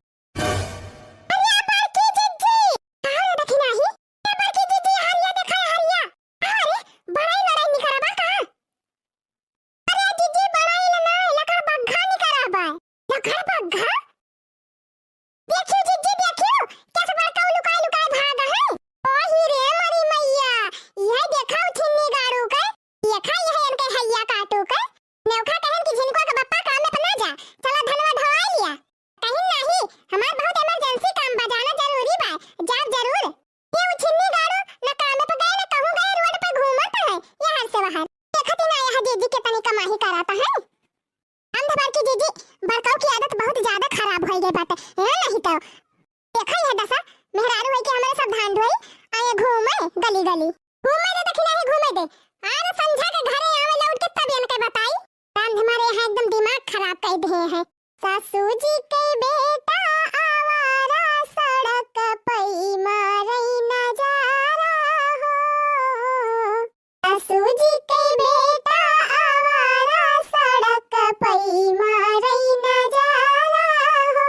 अरे बड़की जीजी, कहाँ रे देखी नाही? ए बड़की जीजी, हरिया देखा है, हरिया। अरे, बड़ाई लड़ाई निकरा बा का? अरे जीजी, बड़ाई ना, लकड़ बग्घा निकरा बा। लकड़ बग्घा? देखियो जीजी, देखियो, कैसे बड़का लुकाए लुकाए भाग है। ओही रे मोरी मैया, यह देखा उठिन्नी गाड़ू के, देखा यह इनके हैया काटू के। नेवखा कहन कि झिनको के बप्पा काम में तो ना जा, चला धनवा ढोआ लिया। कहीं नाही, हमार बहुत emergency काम बा, जाना जरूरी बा, जाब जरूर। ये उछिन्नी गाड़ू न काम पे गए, न कहूँ गए, रोड पे घूमत है, यहाँ से वहाँ। देखत ही ना यहाँ जीजी के तनी कमाही कराता है। अंध बड़की जीजी, बड़काऊ की आदत बहुत ज्यादा खराब हो गई बाटे। ए, नहीं तो देखा यह दशा, मेहरारू है कि हमारे सब धान ढोई, आए घूमे गली गली। घूमे दे, देखी नाही घूमे दे। अरे संझा के घरे आवे लौट के तब इनके बताई। रांध मारे यहाँ एकदम दिमाग खराब कर दिए हैं। सासू जी के बेटा आवारा, सड़क पई मारई नजारा हो। सासू जी के बेटा आवारा, सड़क पई मारई नजारा हो।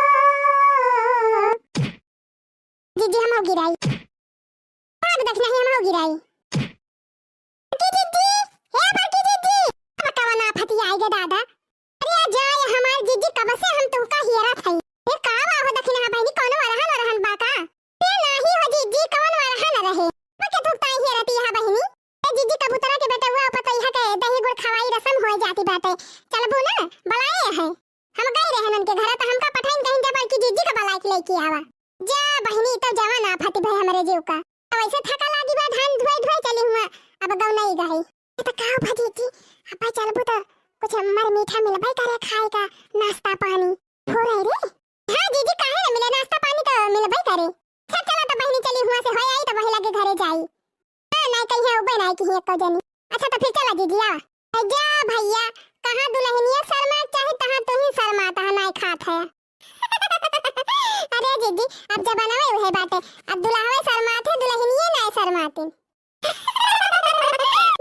जीजी हम हो गिराई। भाग देख नहीं हम हो गिराई। बड़की जीजी, हे बड़की जीजी, अब कवन आफत आई गे दादा। अरे आ जाए हमार जीजी, कब से हम तुमका हियरत हई। ए का बा हो दखिनहा बहिनी, कौनो अरहन अरहन बा का? ए नाही हो जीजी, कौन अरहन रहे? बके थुकताई हियरत यहाँ बहिनी। ए जीजी, कबूतरा के बेटवा पतैहा के दही गुड़ खवाई रसम होए जाती बाटे। चलबू ना? बलाए है। हम गए रहन उनके घरे, तो हमका पठाइन कहीं जा बड़की जीजी का बलाए के लेके आवा। जा बहिनी, तो जवान आफत भई हमरे जीव का। अब ऐसे थका लागी बा, धान धोए धोए चली हुआ, अब गौ नहीं गई। ये तो का भा जीजी, अब चलबू तो कुछ मर मीठा मिलबे करे खाए का, नाश्ता पानी। हो रही रे। हाँ जीजी, काहे ना मिले, नाश्ता पानी तो मिलबे करे। अच्छा चला तो बहिनी चली हुआ से हो आई तो वही लगे घरे जाई। हाँ, नाई कहीं है, उबे नाई कहीं एको जनी। अच्छा, तो फिर चला जीजी, आवा। ए, जा भैया, कहाँ दुल्हनिया शर्मा, चाहे तहाँ तू ही शर्मा, तहाँ नाई खात है। अरे जीजी, अब जमाना में उहे बाटे, अब दुल्हवे शर्मात है, दुल्हनिये नाई शर्माती।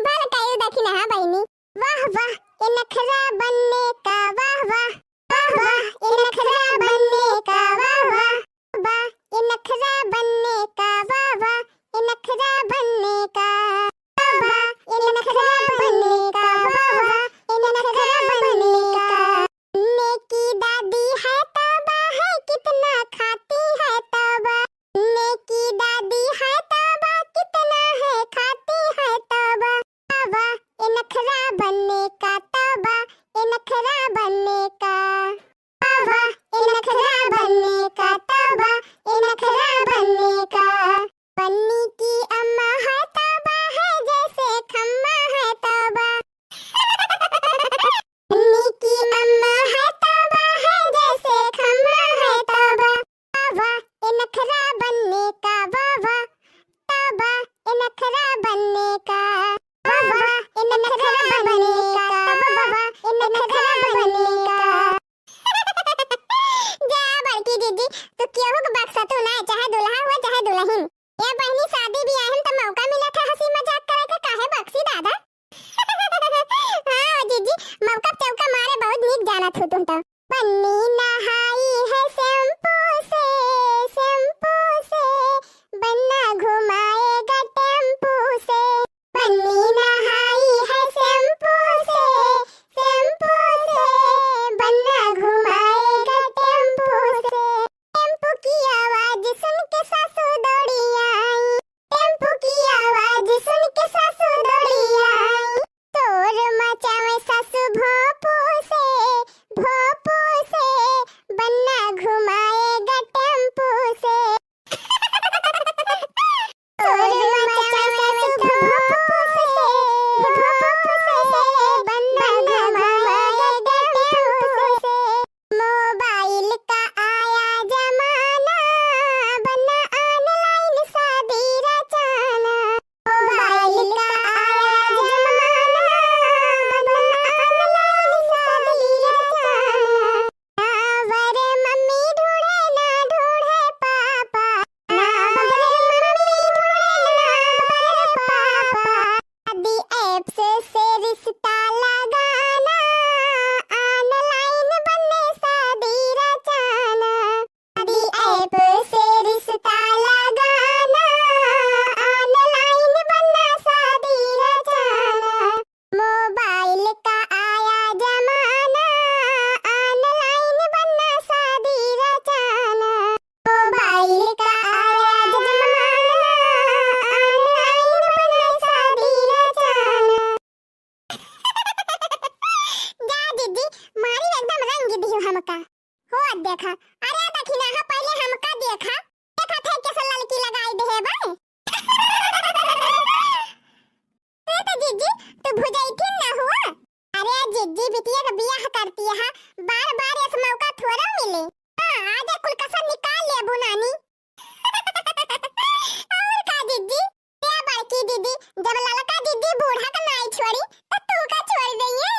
बोल कायू देखी ना, हाँ बहिनी। वाह, वाह, ये नखरा बनने का, वाह, वाह। वाह, वाह, ये नखरा बनने का, वाह, वाह। वाह, ये नखरा बनने का, वाह, वाह, ये नखरा बनने का। वाह, वाह, ये नखरा बनने का, वाह, वाह, ये नखरा बनने का। नेकी दादी है तौबा है, कितना खाती है तौबा। नेकी दादी है तौबा नखरा बनने का, वाह, वाह, ये नखरा बनने का, वाह, वाह, ये नखरा बनने का। जा बड़की जीजी, तू केहू के बक्सा तू ना, चाहे दुल्हा हुआ, चाहे दुल्हन। ए बहिनी, शादी बियाह में त मौका मिलत है हँसी मजाक करे के, काहे बक्सी दादा? हाँ जीजी, मौका चौका मारे बहुत नीक जानत हो तुम तो। बन्नी नहाई है शैम्पू से, शैम्पू से, बन्ना घुमाएगा टेम्पू से। बन्नी नहाई है शैम्पू से, शैम्पू से, बन्ना घुमाएगा टेम्पू से। टेम्पू की आवाज सुन के सासू दौड़ी आई, टेम्पू की आवाज सुन के सासू दौड़ी आई। शोर मचावे सासू भोंपू से, भोंपू से, बन्ना घुमाएगा टेम्पू से। शोर मचावे सासू भोंपू से, भोंपू से, बन्ना घुमाएगा टेम्पू से। मोबाइल का आया जमाना, बन्ना online शादी रचाना। मोबाइल का आया जमाना, बन्ना online शादी रचाना। ना वर मम्मी ढूंढे, ना ढूंढे पापा, ना वर मम्मी ढूंढे, ना वर पापा। शादी apps से रिश्ता लगाना, online बने शादी रचाना। शादी app से रिश्ता लगाना, online बना शादी रचाना। मोबाइल का आया जमाना, online बना शादी रचाना। मोबाइल का आया जमाना, online बना शादी रचाना। जा जीजी, मारी एकदम रंग दिहु हमका। हो देखा, अरे दखिना, हाँ पहिले हमका देखा, देखा थे कैसे ललकी लगाई दे है बे। ए तो जीजी, तू भुजैथिन ना हुआ? अरे जीजी, बिटिया का बियाह करती है, बार बार ऐसा मौका थोड़ा मिले। हाँ, आज कुल कसर निकाल लेबू नानी। और का जीजी? ए बड़की दीदी, जब ललका दीदी बूढ़ा का नाई छोड़ी, तो तू का छोड़ देइए?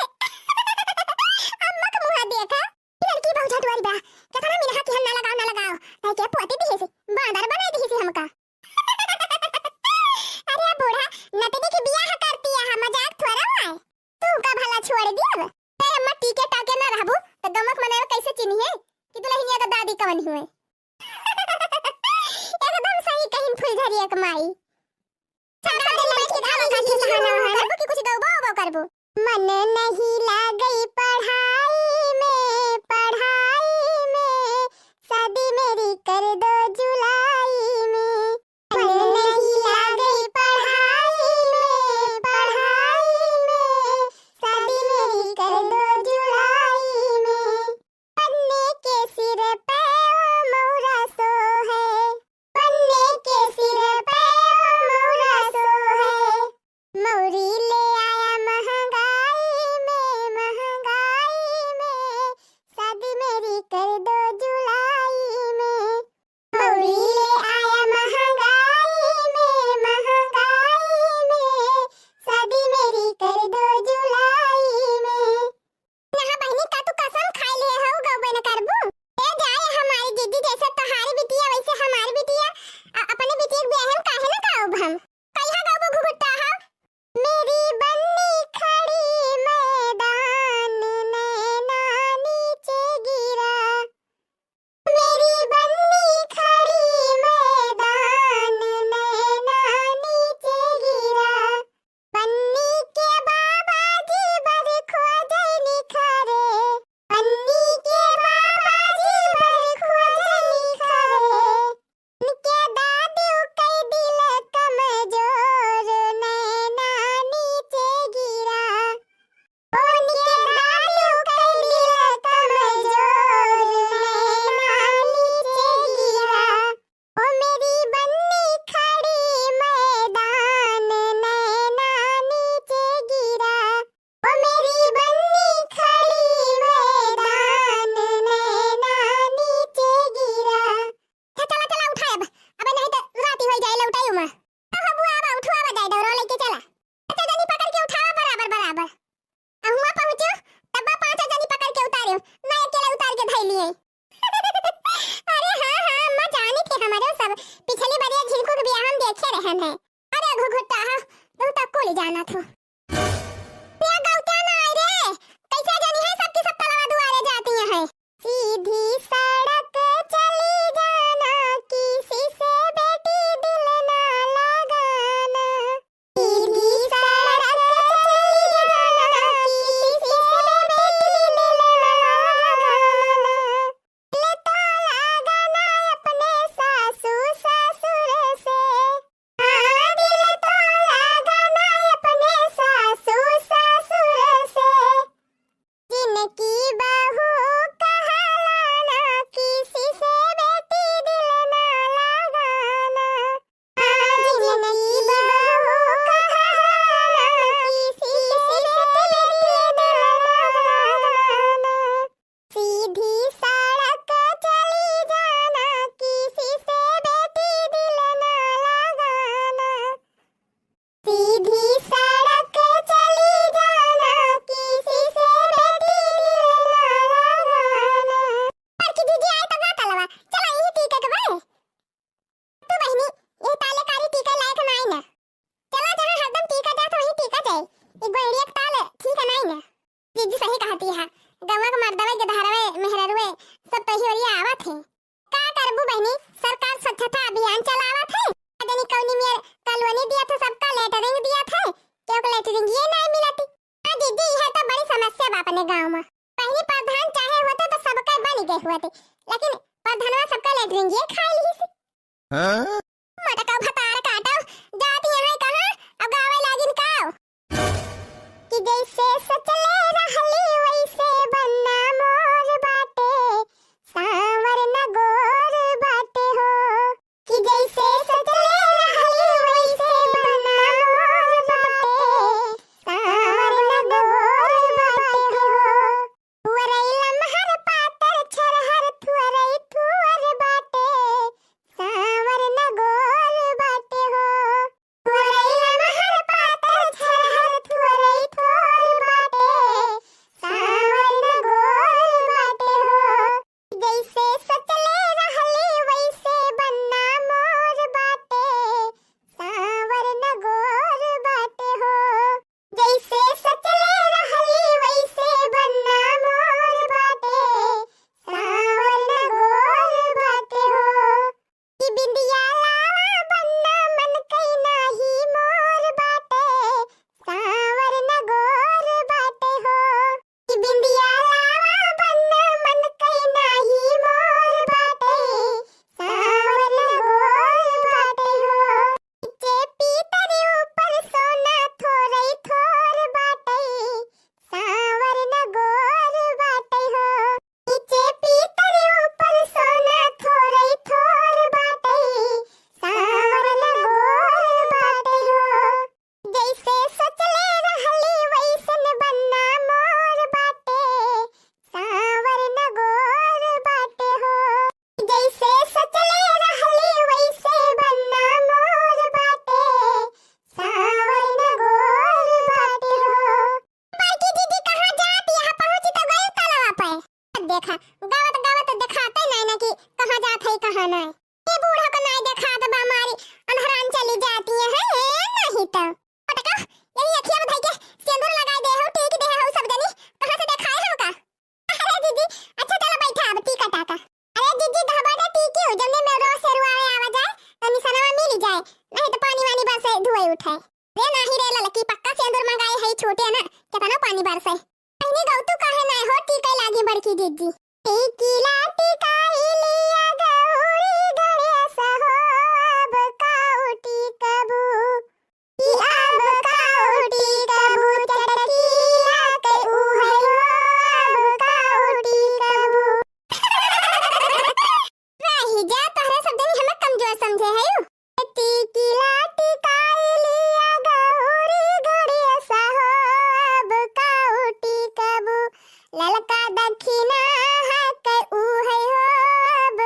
अम्मा का मुँह देखा। ई लड़की बहुत झटुआरी बा। केतना मिनहा की हम ना लगाओ, ना लगाओ। तै के पोती दिहिसी, बांदर बनाई दिहिसी हमका। अरे बूढ़ा, नतनी की बियाह करती है, मजाक थोड़ा हुआ है। तू का भला छोड़ दियब? ए अम्मा, टीके टाके ना रहबू, तो गमक मनवा कैसे चिन्हिए कि दुल्हनिया का दादी कवन हुए? एकदम सही कहिन फुलझरिया के माई। सारा दिन बैठ के खाना खाती सहाना वहाना। करबू कि कुछ गौबो वौबो करबू? मन नहीं लागई पढ़ाई में, पढ़ाई में, शादी मेरी कर दो जुलाई में। मन नहीं लागई पढ़ाई में, पढ़ाई में, शादी मेरी कर दो जुलाई में। पन्ने के सिर पे ओ मौरा सो है, पन्ने के सिर पे ओ मौरा सो है। मौरी ले आया महंगाई में, महंगाई घुघुटा, तू तो कुल जानत हो। ये गौत्या ना आई रे, कैसे जानी है सबकी सब तलवा दुआरे जाती हैं। सीधी सड़क चली जाना, किसी से बेटी दिल ना लगाना। सीधी सड़क चली जाना, किसी से बेटी दिल ना लगाना। दिल तो लगाना अपने सासू ससुर से। हाँ, दिल तो लगाना अपने सासू ससुर से। जिनकी बहू कहलाना, किसी से बेटी दिल ना लगाना। हाँ, जिनकी बहू कहलाना, किसी से बेटी दिल ना लगाना। सीधी सड़क चली जाना, किसी से बेटी दिल ना लगाना। सीधी सड़क चली जाना, किसी से बेटी दिल ना लगाना। बड़की दीदी आई तो का कलवा, चला यही टीके के बारे। तू बहिनी, ये ताले कारी टीके लायक नाई ना। चला जहाँ हरदम टीका जात वहीं टीका जाए। ई गोइड़िया के ताल ठीक नाई ना। जीजी सही कहती है, गौवा के मर्दवे, गदहरवे, मेहररुए सब तोही ओरिया आवत है। का करबू बहिनी, सरकार स्वच्छता अभियान चलावत है। जनी कौनी मेर कॉलोनी दिया था, सबका लेटरिंग दिया था, क्यों लेटरिंग ये नहीं मिलती। हाँ जीजी, यह तो बड़ी समस्या बा अपने गाँव में। पहली प्रधान चाहे होते तो सबका बन गए होते, लेकिन प्रधानवा सबका लेटरिंग ये खा ली से। हाँ? मटका भतार काटो, जात यहाँ कहाँ, अब गावे लागिन काव। कि जैसे सचले रहली वैसे बनना मोर बाटे, सांवर न गोर बाटे हो। कि जैसे सचले रहली वैसे बनना मोर बाटे, सांवर न गोर बाटे हो। थुअरई लमहर पातर छरहर थुअरई थुअर बाटे, सांवर न गोर बाटे हो। थुअरई लमहर पातर छरहर थुअरई थोर बाटे, सांवर न गोर बाटे हो। जैसे सचले रहली वैसे बनना मोर बाटे, सांवर न गोर बाटे हो। जैसे सचले रहली वैसे बनना मोर बाटे, सांवर न गोर बाटे हो। कि बिंदिया लावा बनना मन कई नाही मोर बाटे, सांवर न गोर बाटे हो। कि बिंदिया लावा बनना मन कई नाही मोर बाटे, सांवर न गोर बाटे हो। नीचे पीतर ऊपर सोना थोरई थोर बाटे, सांवर न गोर बाटे हो। नीचे पीतर ऊपर सोना थोरई थोर बाटे, सांवर न गोर बाटे हो। जैसे सचले रहली वैसन बनना मोर बाटे, सांवर न गोर बाटे हो। जैसे सचले रहली वैसे बनना मोर बाटे, सांवर न गोर बाटे हो। बड़की दीदी कहाँ जात, यहाँ पहुँची तो गई तलवा पे। देखा, गावत गावत देखाते नहीं ना कि कहाँ जात है, कहाँ नहीं। ये बूढ़ा को नहीं देखात बा, मारी अंधरान चली जाती है, है नहीं तो। पटका, यही अखिया में धई के सेंदूर लगाई दे हो, टीक दे हो सब जनी, कहाँ से देखाए हो का? अरे दीदी, अच्छा चलो बैठा, अब टीका टाका। अरे दीदी, घबरा टीकी हो, जमने में रोज सेरुआ आवे आवा जाए, तो निशानवा मिल जाए, नहीं तो पानी वानी बरसे धुए उठे। रे नाही रे ललकी, पक्का सेंदूर मंगाए है, छोटे ना, कितना पानी बरसे। बहिनी गौतू काहे नाय हो, टीके लागी बड़की दीदी। टीकी ला टिकाई लिया गौरी गणेश हो, अब काऊ टिकबू, कि अब काऊ टिकबू, चटकीला के उहै हो, अब काऊ टिकबू। रही जा, तोहरे सब जनी हमें कमजोर समझे है यू। टीकी ला टिकाई लिया गौरी गणेश हो, अब काऊ टिकबू, ललका दक्षिणा है के उहै हो, अब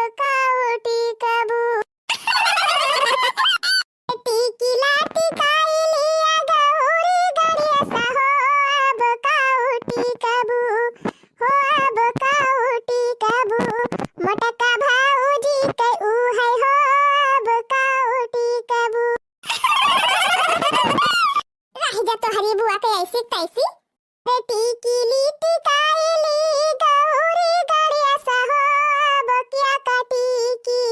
तोहरी बुआ के ऐसी तैसी। रे टीकी ली टिकाई ली गौरी गणेश हो, अब क्या कटी की,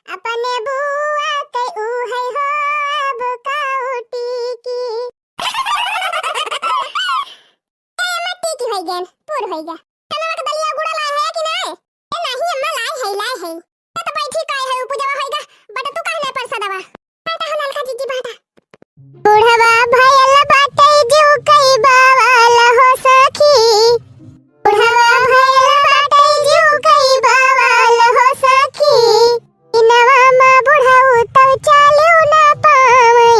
अपने बुआ के उहै हो, अब काउटी की। ए, मट्टी की होई गन, पूर होई गा। चनवा के दलिया गुड़ा लाए है कि नाय? ए, नाही अम्मा, लाए है, लाए है। ए, तो बैठी काहे है, पूजवा होई गा। बट तू काहे नाय परसा दवा? बाटा हो ललका जीजी, बाटा। बुढ़वा भयल बाटे जीव कई बवाल हो सखी। बुढ़वा भयल बाटे जीव कई बवाल हो सखी। दिनवा मा बुढ़ऊ तब चालियो ना पावई।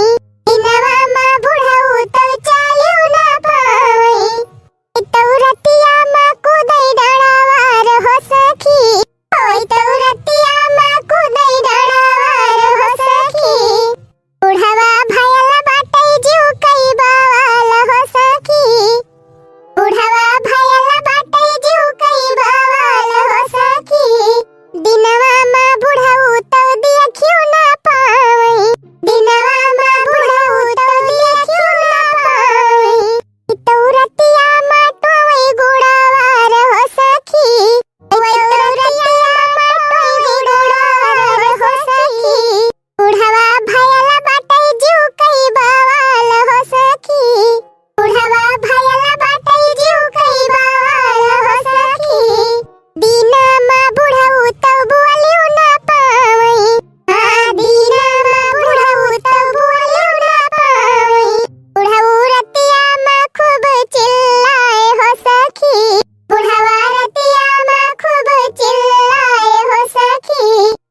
दिनवा मा बुढ़ऊ तब चालियो ना पावई। तौ रतिया मा कूदै डाँड़ावार हो सखी। ओइ तौ रतिया मा कूदै डाँड़ावार हो सखी। बुढ़वा भयल बाटै जीव कई बवाल हो सखी। बुढ़वा भयल बाटै जीव कई बवाल हो सखी। दिनवा मा बुढ़ऊ तौ देखियो ना पावई। दिनवा मा बुढ़ऊ तौ देखियो ना पावई। तौ रतिया मा टोवई गुड़ावार हो सखी। तौ रतिया मा टोवई गुड़ावार हो सखी। बुढ़वा भयल बाटै जीव कई बवाल हो सखी। बुढ़वा भयल बाटै जीव कई बवाल हो सखी। दिना मा बुढ़ऊ तौ बोलियो ना पावई। हाँ, दिना मा बुढ़ऊ तौ बोलियो ना पावई। बुढ़ऊ रतिया मा खूब चिल्लाए हो सखी। बुढ़वा रतिया मा खूब चिल्लाए हो सखी।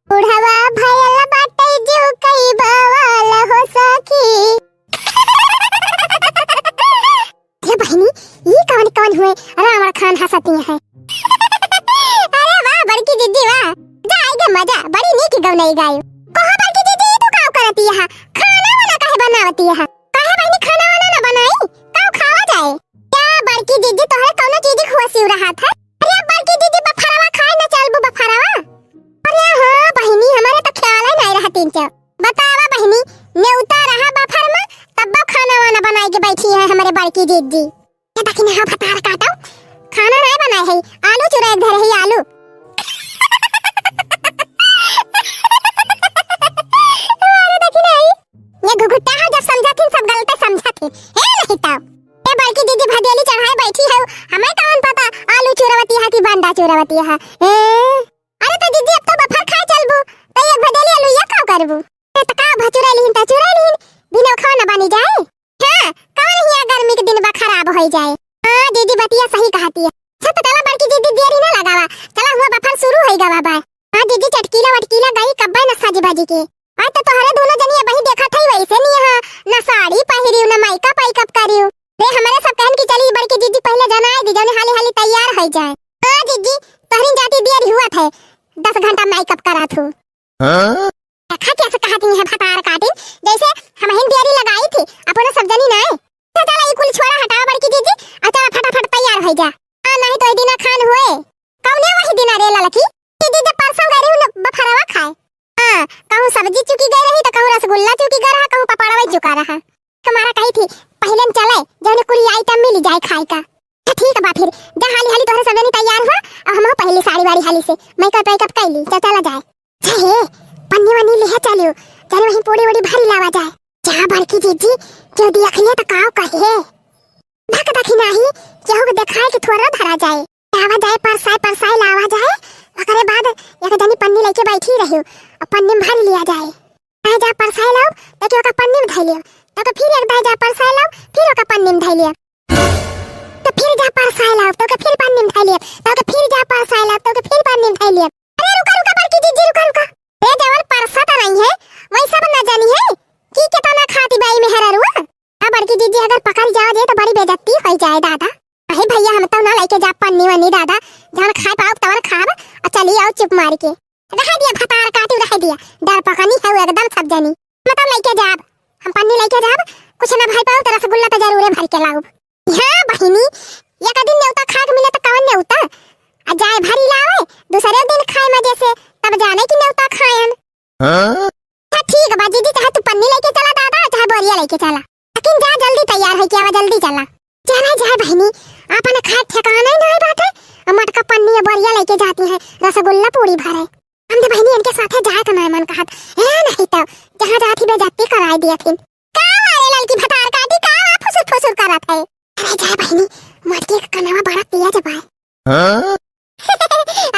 बुढ़वा भयल बाटै जीव कई बवाल हो सखी। हे बहिनी, ई कवन कवन हुए रावण खान हँसती हैं। अरे वाह बड़की दीदी वाह, जा आई गे मजा, बड़ी नीक गवनई गायो। कहो बड़की दीदी, ई तू काव करती है? खाना वाना काहे बनावती है? काहे बहिनी खाना वाना ना बनाई? काव खावा जाए? क्या बड़की दीदी तोहरे कौनो चीज खुआसी रहत है? अरे बड़की दीदी बफरवा खाए न चलबू बफरवा? अरे हाँ बहिनी, हमारे तो ख्याल ही नहीं रहा तीन चार। बतावा बहिनी, नेउता रहा बफर में, तब्बो खाना वाना बनाए के बैठी है हमारे बड़की दीदी। ये देखी ना, हाँ, भतार काटो, खाना नहीं बनाए है, आलू चुरा एक धरे है, आलू। अरे देखी ना, ये घुघुट्टा है, जब समझा थी, सब गलते समझा थी। हे नहीं तो, ये बड़की दीदी भदेली चढ़ाए बैठी है, हमें कौन पता आलू चुरावती है कि भंडा चुरावती है। ए? अरे तो दीदी, अब तो बफर खाए चलबू, तो एक भदेली आलू ये का करबू? ए, त का भा चुराई लिहिन, त चुराई लिहिन, बिना खाना बनी जाए? हाँ, कौन हिया गर्मी के दिन बा खराब होई जाए? हाँ, दीदी बतिया सही कहती है। अच्छा, तो चला बड़की दीदी, देरी ना लगावा, चला हुआ बफर शुरू होई गवा बा। हाँ, दीदी चटकीला वटकीला गई कब्बे न साजी बाजी के। आज तो तोहरे दोनों जनी अबही देखत हई वैसे नहीं है, ना साड़ी पहिरियो, ना मेकअप वेकअप करियो। रे, हमरे सब कहन की चली बड़की दीदी पहले जनाए दी, जौने हाली हाली तैयार होई जाए। हाँ दीदी, तोहरी जाती देरी हुआ थे, दस घंटा मेकअप करा थू। हाँ? देखा कैसे कहती है भतार काटी, जैसे हमहिन देरी लगाई थी, अपना सब जनी नाय। तो चला ई कुल छोड़ा हटावा बड़की दीदी, आ चला फटाफट तैयार होई जा। हाँ, नहीं तो ई दिना खान हुए। कौने वही दिना रे ललकी? दीदी जब परसों गए रही न बफरवा खाए। हाँ, कहूँ सब्जी चुकी गए रही तो कहूँ रसगुल्ला चुकी गए रहा, कहूँ पपड़वा चुका रहा। हमारा कही थी, पहले हम चले, जौने कुल आइटम मिली जाए खाए का। तो ठीक बा फिर, जा हाली हाली तोहरे सब जनी तैयार हुआ, और हम पहली साड़ी वाड़ी हाली से मेकअप वेकअप कैली, चल चला जाए। चाहे पन्नी वन्नी लिहे चलियो, जाने वहीं पूड़ी उड़ी भरी लावा जाए। जा बड़की जीजी, जो देख लिया तो काव कहे। भक दखी नाही, केहू के देखाए के थोड़ा धरा जाए। लावा जाए, परसाए परसाए लावा जाए, ओकरे बाद एक जनी पन्नी लेके बैठी रही, और पन्नी में भर लिया जाए। दाई जा परसाए लाओ, तो के ओका पन्नी में धइ लियो, तो के फिर एक दाई जा परसाए लाओ, फिर ओका पन्नी में धइ लियो, तो फिर जा परसाए लाओ, तो के फिर पन्नी में धइ लियो, तो के फिर जा परसाए लाओ, तो के फिर पन्नी में धइ लियो। अरे रुका, रुका, बड़की जीजी, रुका, रुका। ए, जवन परसा त नहीं है, वही सब न जानी है कि केतना खाती बाई मेहररुआ। अब बड़की जीजी अगर पकड़ जाओ जे तो बड़ी बेइज्जती होई जाए दादा। अहे भैया, हम तो ना लेके जा पन्नी वन्नी दादा, जवन खाए पाओ तवन खाब, और चली आओ चुप मार के। रह दिया भतार काटी, रह दिया, डर पकनी है वो एकदम सब जानी। मतलब लेके जाब, हम पन्नी लेके जाब, कुछ ना भाई पाओ तो रसगुल्ला तो जरूरे भर के लाऊब। हाँ बहिनी, एक दिन नेवता खाए के मिले तो कवन नेवता? आ जाए भरी लावे, दूसरे दिन खाए मजे से, तब जाने की नेवता खायन। हाँ? अच्छा ठीक बा जीजी, चाहे तू पन्नी लेके चला दादा, चाहे बोरिया लेके चला। लेकिन जा जल्दी तैयार होइके आवा, जल्दी चला। चला जाए बहिनी, आपन खाए ठेकाना ही नाहीं बाटे। अब मटका पन्नी या बोरिया लइके जाती है, रसगुल्ला पूड़ी भरे। हम तो बहिनी इनके साथे जाए का नाहीं मन कहत। ए नाहीं तो, जहाँ जाती बेइज्जती कराए दिया थिन। का मारे ललकी भतार काटी, का वा फुसुर फुसुर करत है? अरे जाए बहिनी, मटकी के कनवा बड़ा तेज बा। हाँ?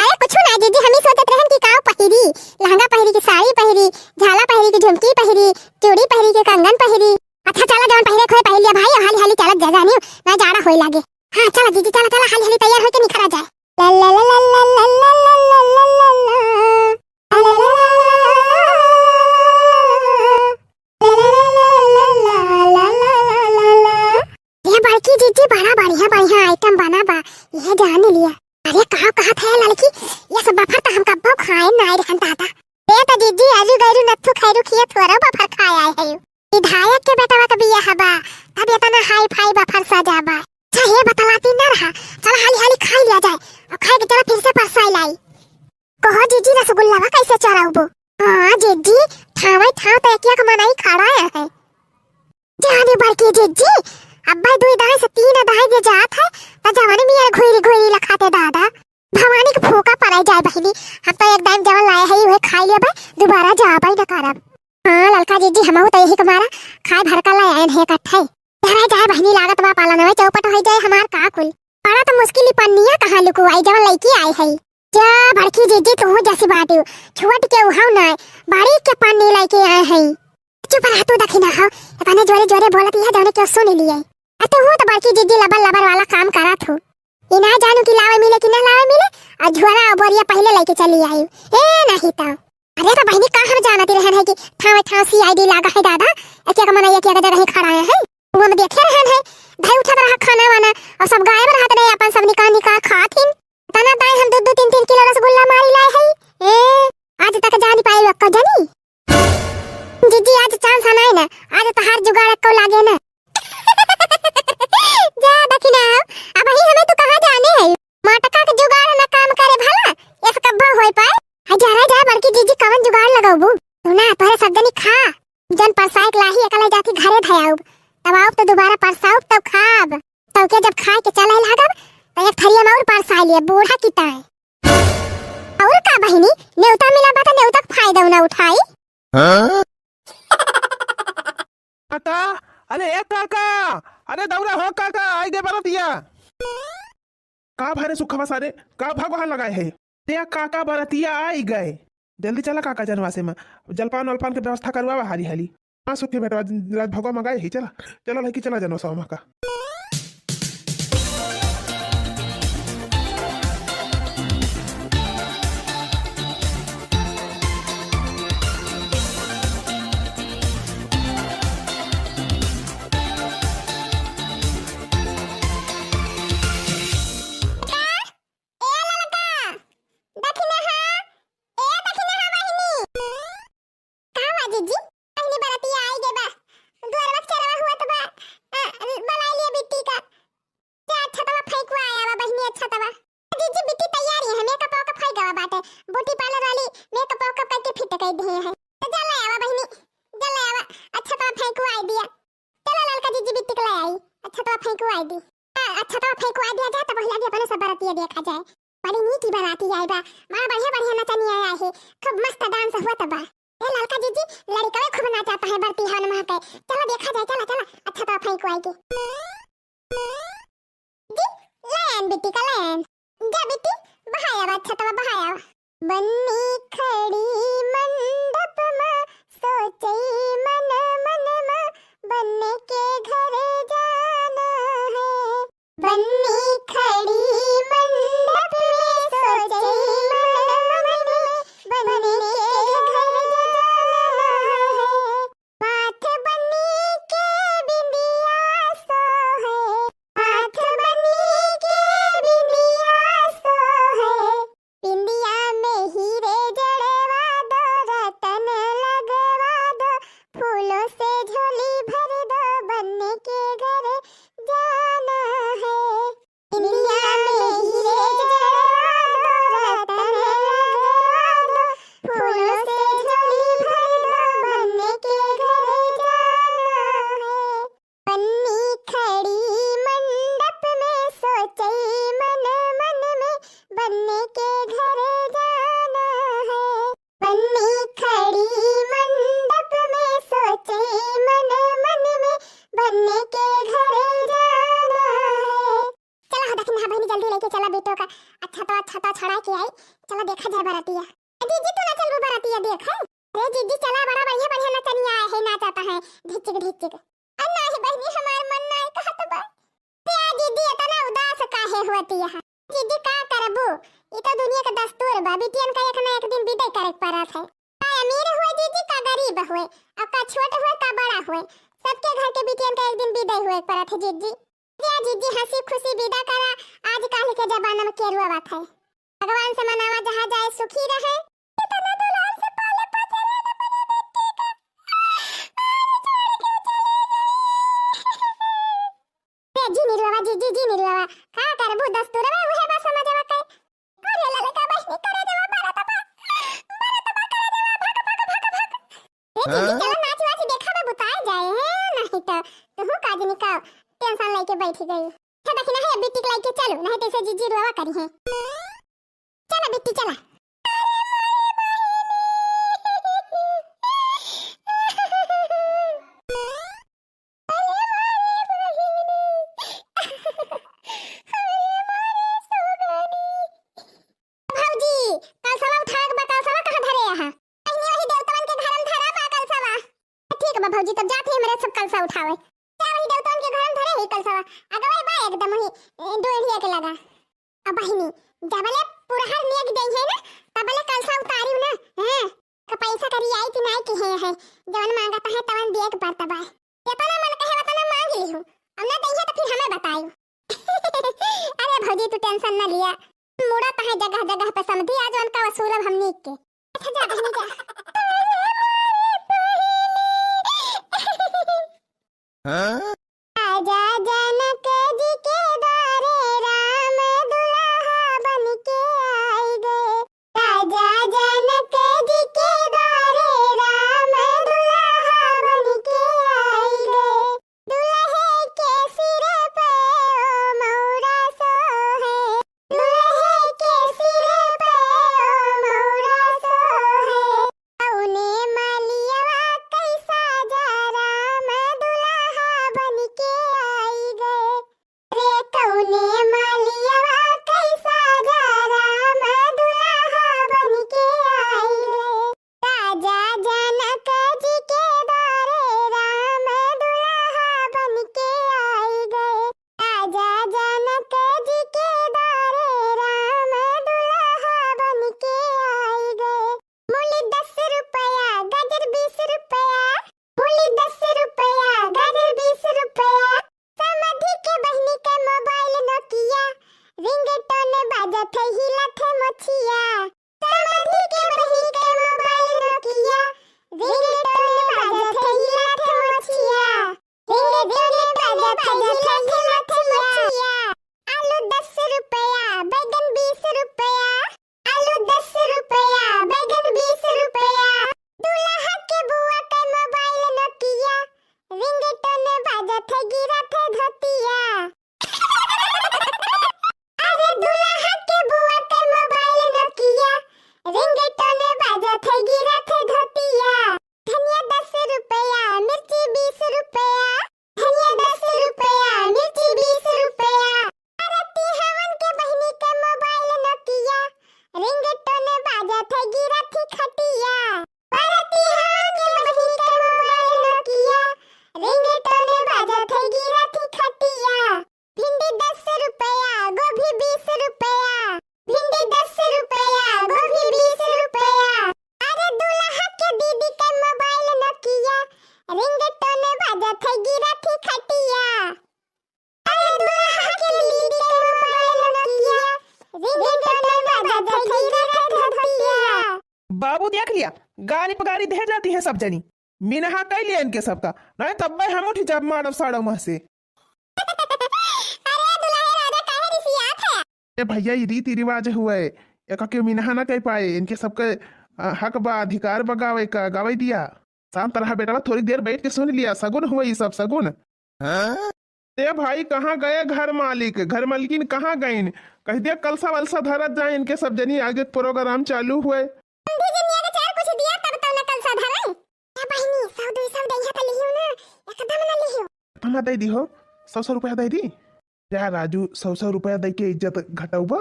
अरे कुछ ना जीजी, हम ही सोचत रहन कि का पहिरी, लहंगा पहिरी कि साड़ी पहिरी, झाला पहिरी कि झुमकी पहिरी, चूड़ी पहिरी कि कंगन पहिरी। अच्छा चला, जवन पहिरे खोए पहिर लिया भाई, हाली हाली चलत जा जानी, ना जाड़ा होए लागे। हाँ चला जीजी, चला चला, हाली हाली तैयार होइके निकरा जाए। ला ला ला ला ला। ये बड़की जीजी बड़ा बढ़िया बढ़िया आइटम बना बा, ये जान लिया। अरे का कहत है ललकी, ये सब बफर तो हम कब्बो खाए नाहीं रहन दादा। ए तो जीजी आजू गैरू नत्थू खैरू खिया थोड़ा बफर खाए आए है। विधायक के बेटवा के बियाह बा, तब इतना हाई फाई बफर सजा बा। अच्छा ये बतलाती ना रहा, चल हाली हाली खाई लिया जाए और खाए के जरा फिर से परसाई लाई। कहो जीजी रसगुल्लावा कैसे चढ़ाउबो? हाँ जीजी, ठावे ठाव तो एक एक मनई खड़ा है। जाने बड़की जीजी, अब्बा दुई दाई से तीन दाई जे जात है, त जवानी में यार घुरी घुरी लखाते दादा। भवानी के फूका पड़ाई जाए बहिनी, हम तो एक दाई जवन लाए है उहे खाई लेबे, दोबारा जाबे न करब। हाँ ललका जीजी, हमहू तो यही के मारा खाए भर का लाए आयन है इकट्ठे। धरा जाए बहिनी, लागत बा पालनवा चौपट होइ जाए हमार का कुल। बड़ा तो मुश्किल ही पन्निया कहाँ लुकुआई जवन लइके आए है। जा बड़की जीजी, तू जैसी बाटी छुअट के उहाव नाय, बाड़ी के पन्नी लइके आए है। चुप रह तू दखिना हो, इतने जोरे जोरे बोलत यह जौने क्यों सुन लिए। अ तू तो बड़की जीजी लबर लबर वाला काम करत हो। ई ना जानू कि लावे मिले कि ना लावे मिले, और झोरा और बोरिया पहले लइके चली आई। ए नहीं तो। अरे तो बहिनी का हम जानती रहन है कि ठावे ठाव सीआईडी लागा है दादा, एक एक मनई एक एक जगह ही खड़ा है। वो हम देखे रहन है, भाई उठत रहा खाना वाना और सब गायब रहत रहे, अपन सब निकाल निकाल खात हिन। तना दाई हम दो दो तीन तीन किलो रसगुल्ला मारी लाए है। ए, आज तक जानी पाए अक्का जानी। जीजी आज चांस आना है ना, आज तहार जुगाड़ अक्का लागे ना। जा दखिना, अब ही हमें तू कहाँ जाने है? मटका के जुगाड़ ना काम करे भला, इस कब्बो होए पाए। आ जा रे जा बड़की जीजी, कवन जुगाड़ लगाबू? सुना, तोहरे सब जनी खा, जन परसाए के लाही एकला जाती घरे धयाउब, तब आउब तो दोबारा परसाउब तब खाब। तब के जब खाए के चले लागब, तो एक थरिया में और परसाए लिए बूढ़ा की ताए। और का बहिनी, नेवता मिला बा तो नेवता के फायदा ना उठाई। हाँ? काका, अरे ए काका, अरे दौरा हो काका, आई गे बरतिया। का भरे सुखवा सारे, का भगवान लगाए है? ते काका बरतिया आई गए। जल्दी चला काका जनवासे में, जलपान वलपान के व्यवस्था करवावा हाली हाली। हाँ सुखी बेटवा, राज भगवा मंगाए ही, चला, चला लड़की चला जनवासा में का। ए ललका, दखिनहा, ए दखिनहा बहिनी। का हुआ जीजी? बहिनी बरतिया आई गे बा। दुअरवा के चरवा हुआ तो बा। आ, बलाई लिया बिट्टी का। जा अच्छा तवा फेंकवा आया बा बहिनी, अच्छा तवा। जीजी बिट्टी तैयार ही है, मेकअप वेकअप होई गवा बाटे। ब्यूटी पार्लर वाली मेकअप वेकअप करके फिट कर दिए है। तो जा ले आवा बहिनी, जा ले आवा। अच्छा तवा फेंकवा आई दिया। चला ललका जीजी बिट्टी के ले आई। अच्छा तवा फेंकवा आई दी। हाँ, अच्छा तवा फेंकवा दिया जा, तब पहले भी अपने सब बरतिया देखा जाए। बड़ी नीक ही बराती आई बा, बड़ा बढ़िया बढ़िया नचनिया आए है, खूब मस्त डांस हुआ तबा। ए ललका जीजी, लड़कवे खूब नाचा है बरती हवन महके। चला देखा जाए, चला चला, अच्छा तवा फेंकवा आई दी। जी, ले आन बिट्टी का ले आन। जा बिट्टी, बहाया बा, अच्छा तवा बहाया बा। बन्नी खड़ी मंडप मा, सोचई मन मन मा, बन्ने के घरे जाना है। बन्नी खड़ी मंडप में, सोचई मन मन मा, बन्ने के घरे जाना है। माथ बन्नी के बिंदिया सोहे, माथ बन्नी के बिंदिया सोहे। बिंदिया में हीरे जड़वा दो, रतन लगवा दो, फूलों से के घरे जाना है। चला हो दखिनहा बहिनी, जल्दी लइके चला बेटो का। अच्छा तो, अच्छा तो छड़ा के आई। चला देखा जाए बरतिया। जीजी तू ना चलबू बरतिया देखे? अरे जीजी चला, बड़ा बढ़िया बढ़िया नचनिया आए है, नाचता है ढिचिक ढिचिक। अरे नाही बहिनी, हमार मन नाही कहत बा। ते आ जीजी इतना उदास काहे होती है? जीजी का करबू, ई तो दुनिया के दस्तूर बा, बिटियन का एक ना एक दिन विदाई करे के पड़त है। का अमीर हुए जीजी का गरीब हुए, अब का छोट हुए का बड़ा हुए, सबके घर के बिटियन का एक दिन विदाई हुए के पड़त है जीजी। जा जीजी, हंसी खुशी विदा करा, आजकल के जमाना में केरुआ बात है। भगवान से मनावा जहाँ जाए सुखी रहे। इतना दुलार से पाले पोसे रहे अपने बेटी का, आज छोड़ के चली गई। ए जी निरुआ, जीजी, जी निरुआ, का करबू, दस्तूरवा उहे बा समझवा के। अरे ललका बहिनी, करे देवा, बरत बा, बरत बा, करे देवा, भाग, भाग, भाग, भाग। ए जीजी, हाँ? चला नाच वाच देखा बा, बुताए जाए हैं, नहीं तो तुहू काजनी का tension लेके बैठी गई। अच्छा दखिनहा है, बिट्टी के लेके चलो, नहीं तो ऐसे जीजी रुआ करी है। चला बिट्टी, चला। भौजी, कलसवा उठावे के बा, कलसवा कहाँ धरे यहाँ? बहिनी, वही देवतवन के घर में धरा बा कलसवा। ठीक बा भौजी, तब जात ही हमरे सब कलसा उठावे। जा वही देवतवन के घर में धरे ही कलसवा। अगवे बा एकदम वही, ए, डोढ़िया के लगा। अब बहिनी, जबले पुरहर नेग देई है ना, तबले कलसा उतारियो ना, हैं? का पैसा करी आई कि नाई कि है, है? जवन मांगत है तवन दिए के पड़त बा। जेतना मन कहे वतना मांग लिहू, अब ना देइहे तो फिर हमें बताइयो। अरे भौजी तू tension ना लिया, मुड़त है जगह जगह पे समधी, आज उनका वसूलब हमनी के। अच्छा जा बहिनी जा। हाँ? राजा जनक जी के द्वारे राम दुल्हा बन के आई गए। राजा जनक जी के द्वारे राम दुल्हा बन के आई गए। दुल्हे के सिर पे ओ मौरा सोहे। दुल्हे के सिर पे ओ मौरा सोहे। कउने मलियवा कैसा जा राम दुल्हा बन के आई गए। रे कउने मलियवा कैसा जा राम दुल्हा बन के आई गए। राजा जनक जी के द्वारे राम दुल्हा बन के आई गए। राजा जनक जी के द्वारे राम दुल्हा बन के आई गए। मूली दस रुपया, गाजर बीस रुपया। मूली दस रुपया, गाजर बीस रुपया। समधी के बहिनी के mobile Nokia, ringtone बाजत है, हिलत है मोछिया। समधी के बहिनी के mobile Nokia, ringtone बाजत है, हिलत है मोछिया। ringtone बाजत है, हिलत है मोछिया। आलू दस रुपया, बैगन बीस रुपया। आलू दस रुपया, बैगन बीस रुपया। दुल्हा के बुआ के mobile Nokia, ringtone बाजत है, गिरत है धोतिया। अरे दुल्हा के बुआ के mobile Nokia, ringtone बाजत है, गिरत है धोतिया। धनिया दस रुपया, मिर्ची बीस रुपया। धनिया दस रुपया, मिर्ची बीस रुपया। अरे तिहावन के बहिनी के mobile Nokia, ringtone बाजत है, गिरत है खटिया। अरे तिहावन के बहिनी के mobile Nokia, ringtone बाजत है, गिरत है खटिया। भिंडी दस रुपया, गोभी बीस रुपया। भिंडी दस रुपया, गोभी बीस रुपया। अरे दुल्हा के दीदी के mobile Nokia, ringtone बाजत है, गिरत है खटिया। अरे दुल्हा के दीदी के mobile Nokia, ringtone बाजत है, गिरत है धोतिया। बाबू देख लिया, गारी पे गारी दे जाती है सब जनी। मिनहा कइ लिया इनके सबका, नहीं तब मैं हम उठ जाब मारब साड़ो मुँह से। अरे दुल्हा राजा काहे रिसियात है? ए भैया, ई रीति रिवाज हुए, एका के मिनहा ना कह पाए, इनके सबके, अ, हक बा, अधिकार बा गावे का, गावे दिया। शांत रहा बेटवा, थोड़ी देर बैठ के सुन लिया, सगुन हुए ई सब, सगुन। हाँ? ए भाई, कहाँ गए घर मालिक, घर मालकिन कहाँ गइन? कह दिया कलसा वलसा धरत जाए, इनके सब जनी आगे program चालू हुए। समधी जी, मियाँ के चार कुछ दिया तब तो न कलसा धरे। ए बहिनी, सौ दुई सौ दइहा त लिहियो ना, एकदम न लिहियो। केतना दइ दी हो? सौ सौ रुपया दइ दी? जा राजू, सौ सौ रुपया दइ के इज्जत घटउबा?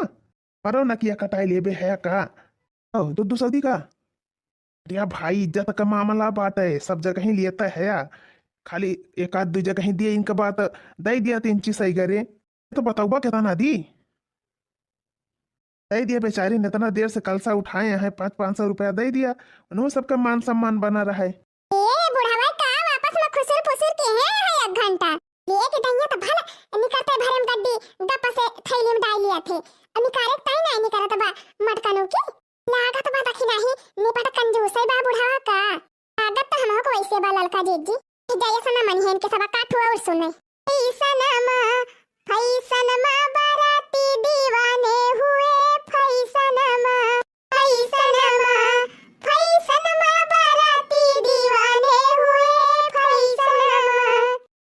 मरो नकिया कटाइ लेबे हया का? हो, दो दो सौ दी का? अरे भाई, इज्जत का मामला बाटे, सब जगह ही लियत हया, खाली एक आध दो जगह ही दिए, इनका बात दइ दिया तीन चीज सही करे। तो बतउबा केतना दी? दइ दिया बेचारी, इतना देर से कलसा उठाए हैं, पाँच पाँच सौ रुपया दइ दिया, उन्हों सबका मान सम्मान बना रहा है। ए बुढ़वा, का आपस में खुसुर फुसुर के हैं यहाँ एक घंटा? ले के दहिया तो भल निकरते भरे में गड्डी गप से थैली में डाल लिया थे। अब निकारे ताई ना निकरत बा मटकनों की। लागत बा दखिनाही निपट कंजूसै बा बुढ़वा का। लागत तो हमहू को वैसे बा ललका जीजी। जय सना मन है इनके सबा काठू और सुने। फैसनमा, फैसनमा बाराती दीवाने हुए, फैसनमा, फैसनमा, फैसनमा बाराती दीवाने हुए, फैसनमा।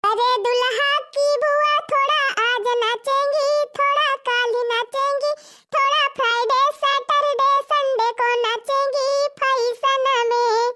अरे दुल्हा की बुआ थोड़ा आज नाचेंगी, थोड़ा काली नाचेंगी, थोड़ा फ्राइडे सैटरडे संडे को नाचेंगी फैशन में।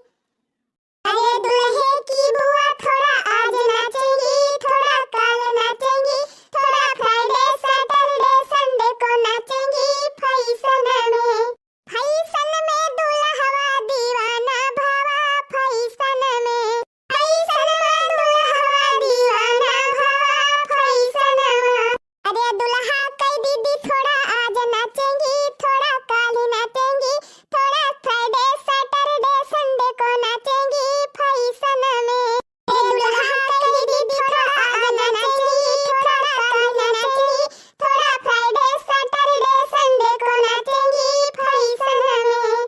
अरे दुल्हे की बुआ थोड़ा आज नाचेंगी, थोड़ा काल नाचेंगी, थोड़ा फ्राइडे सैटरडे संडे को नाचेंगी फैशन में। फैशन में दुल्हवा दीवाना भवा फैशन में। फैशन में दुल्हवा दीवाना भवा फैशन में। अरे दुल्हा कई दीदी थोड़ा आज नाचेंगी, थोड़ा काल नाचेंगी, थोड़ा फ्राइडे सैटरडे संडे को नाचेंगी फैशन में। अरे दुल्हा कई दीदी थोड़ा आज नाचेंगी, थोड़ा काल नाचेंगी, थोड़ा फ्राइडे सैटरडे संडे को नाचेंगी फैशन में।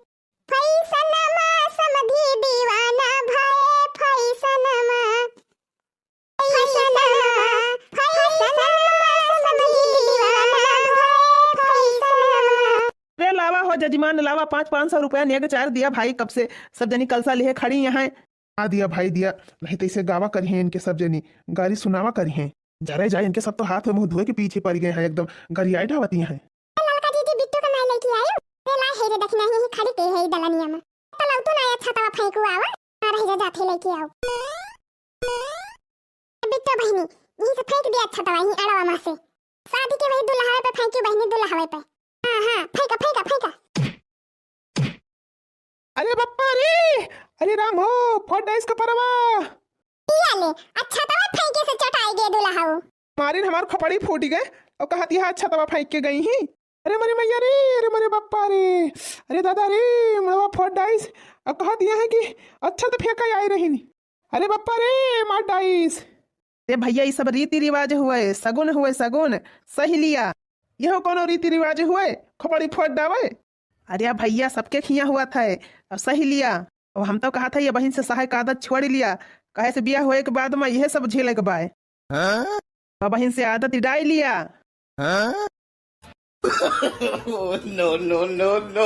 फैशन में समधी दीवाना भये फैशन में। फैशन में, फैशन में समधी दीवाना भये फैशन में। रे लावा हो जजमान, लावा पाँच पाँच सौ रुपया नेग चार दिया भाई, कब से सब जनी कलसा लिहे खड़ी यहाँ। आ दिया भाई दिया, नहीं तो इसे गावा करिहें इनके सब जनी, गारी सुनावा करिहें। जरे जाए इनके सब तो हाथ मुँह धोए के पीछे पड़ गए हैं, एकदम गरियाए ढावती हैं। ललका जीजी बिट्टू का नाई लेके आयो। रे ला हे रे दखिना ही खड़ी के है दलनिया में। तो लौटू ना अच्छा तवा फेंकू आवा। आ रही जा जाते लेके आओ। बिट्टू बहिनी, यहीं से फेंक दिया अच्छा तवा, यहीं अड़वा में से। शादी के वही दुल्हावे पे फेंकी बहिनी, दुल्हावे पे। हाँ, हाँ, फेंका, फेंका, फेंका। अरे बप्पा रे, अरे राम हो, फोड़ डाइस का परवा। पिया ले, अच्छा तवा फेंके से चटाई गए दुल्हाऊ। मारिन हमार खोपड़ी फूट गए और कहत यह अच्छा तवा फेंक के गई ही। अरे मरे मैया रे, अरे मरे बप्पा रे, अरे दादा रे, मड़वा फोड़ डाइस। और कहत यह है कि अच्छा तो फेंका आई रही नी। अरे बप्पा रे, मार डाइस। अरे भैया, ई सब रीति रिवाज हुए, सगुन हुए, सगुन। सही लिया। यहो कोनो रीति रिवाज हुए, खोपड़ी फोड़ डावे। अरे भैया, सबके खिया हुआ था, अब सही लिया। अब हम तो कहा था, ये बहिन से सहाय का आदत छोड़ लिया, कहे से बियाह होए के बाद में यह सब झेले के बाय। हाँ? अब बहिन से आदत डाल लिया। हाँ? Oh, no, no, no, no।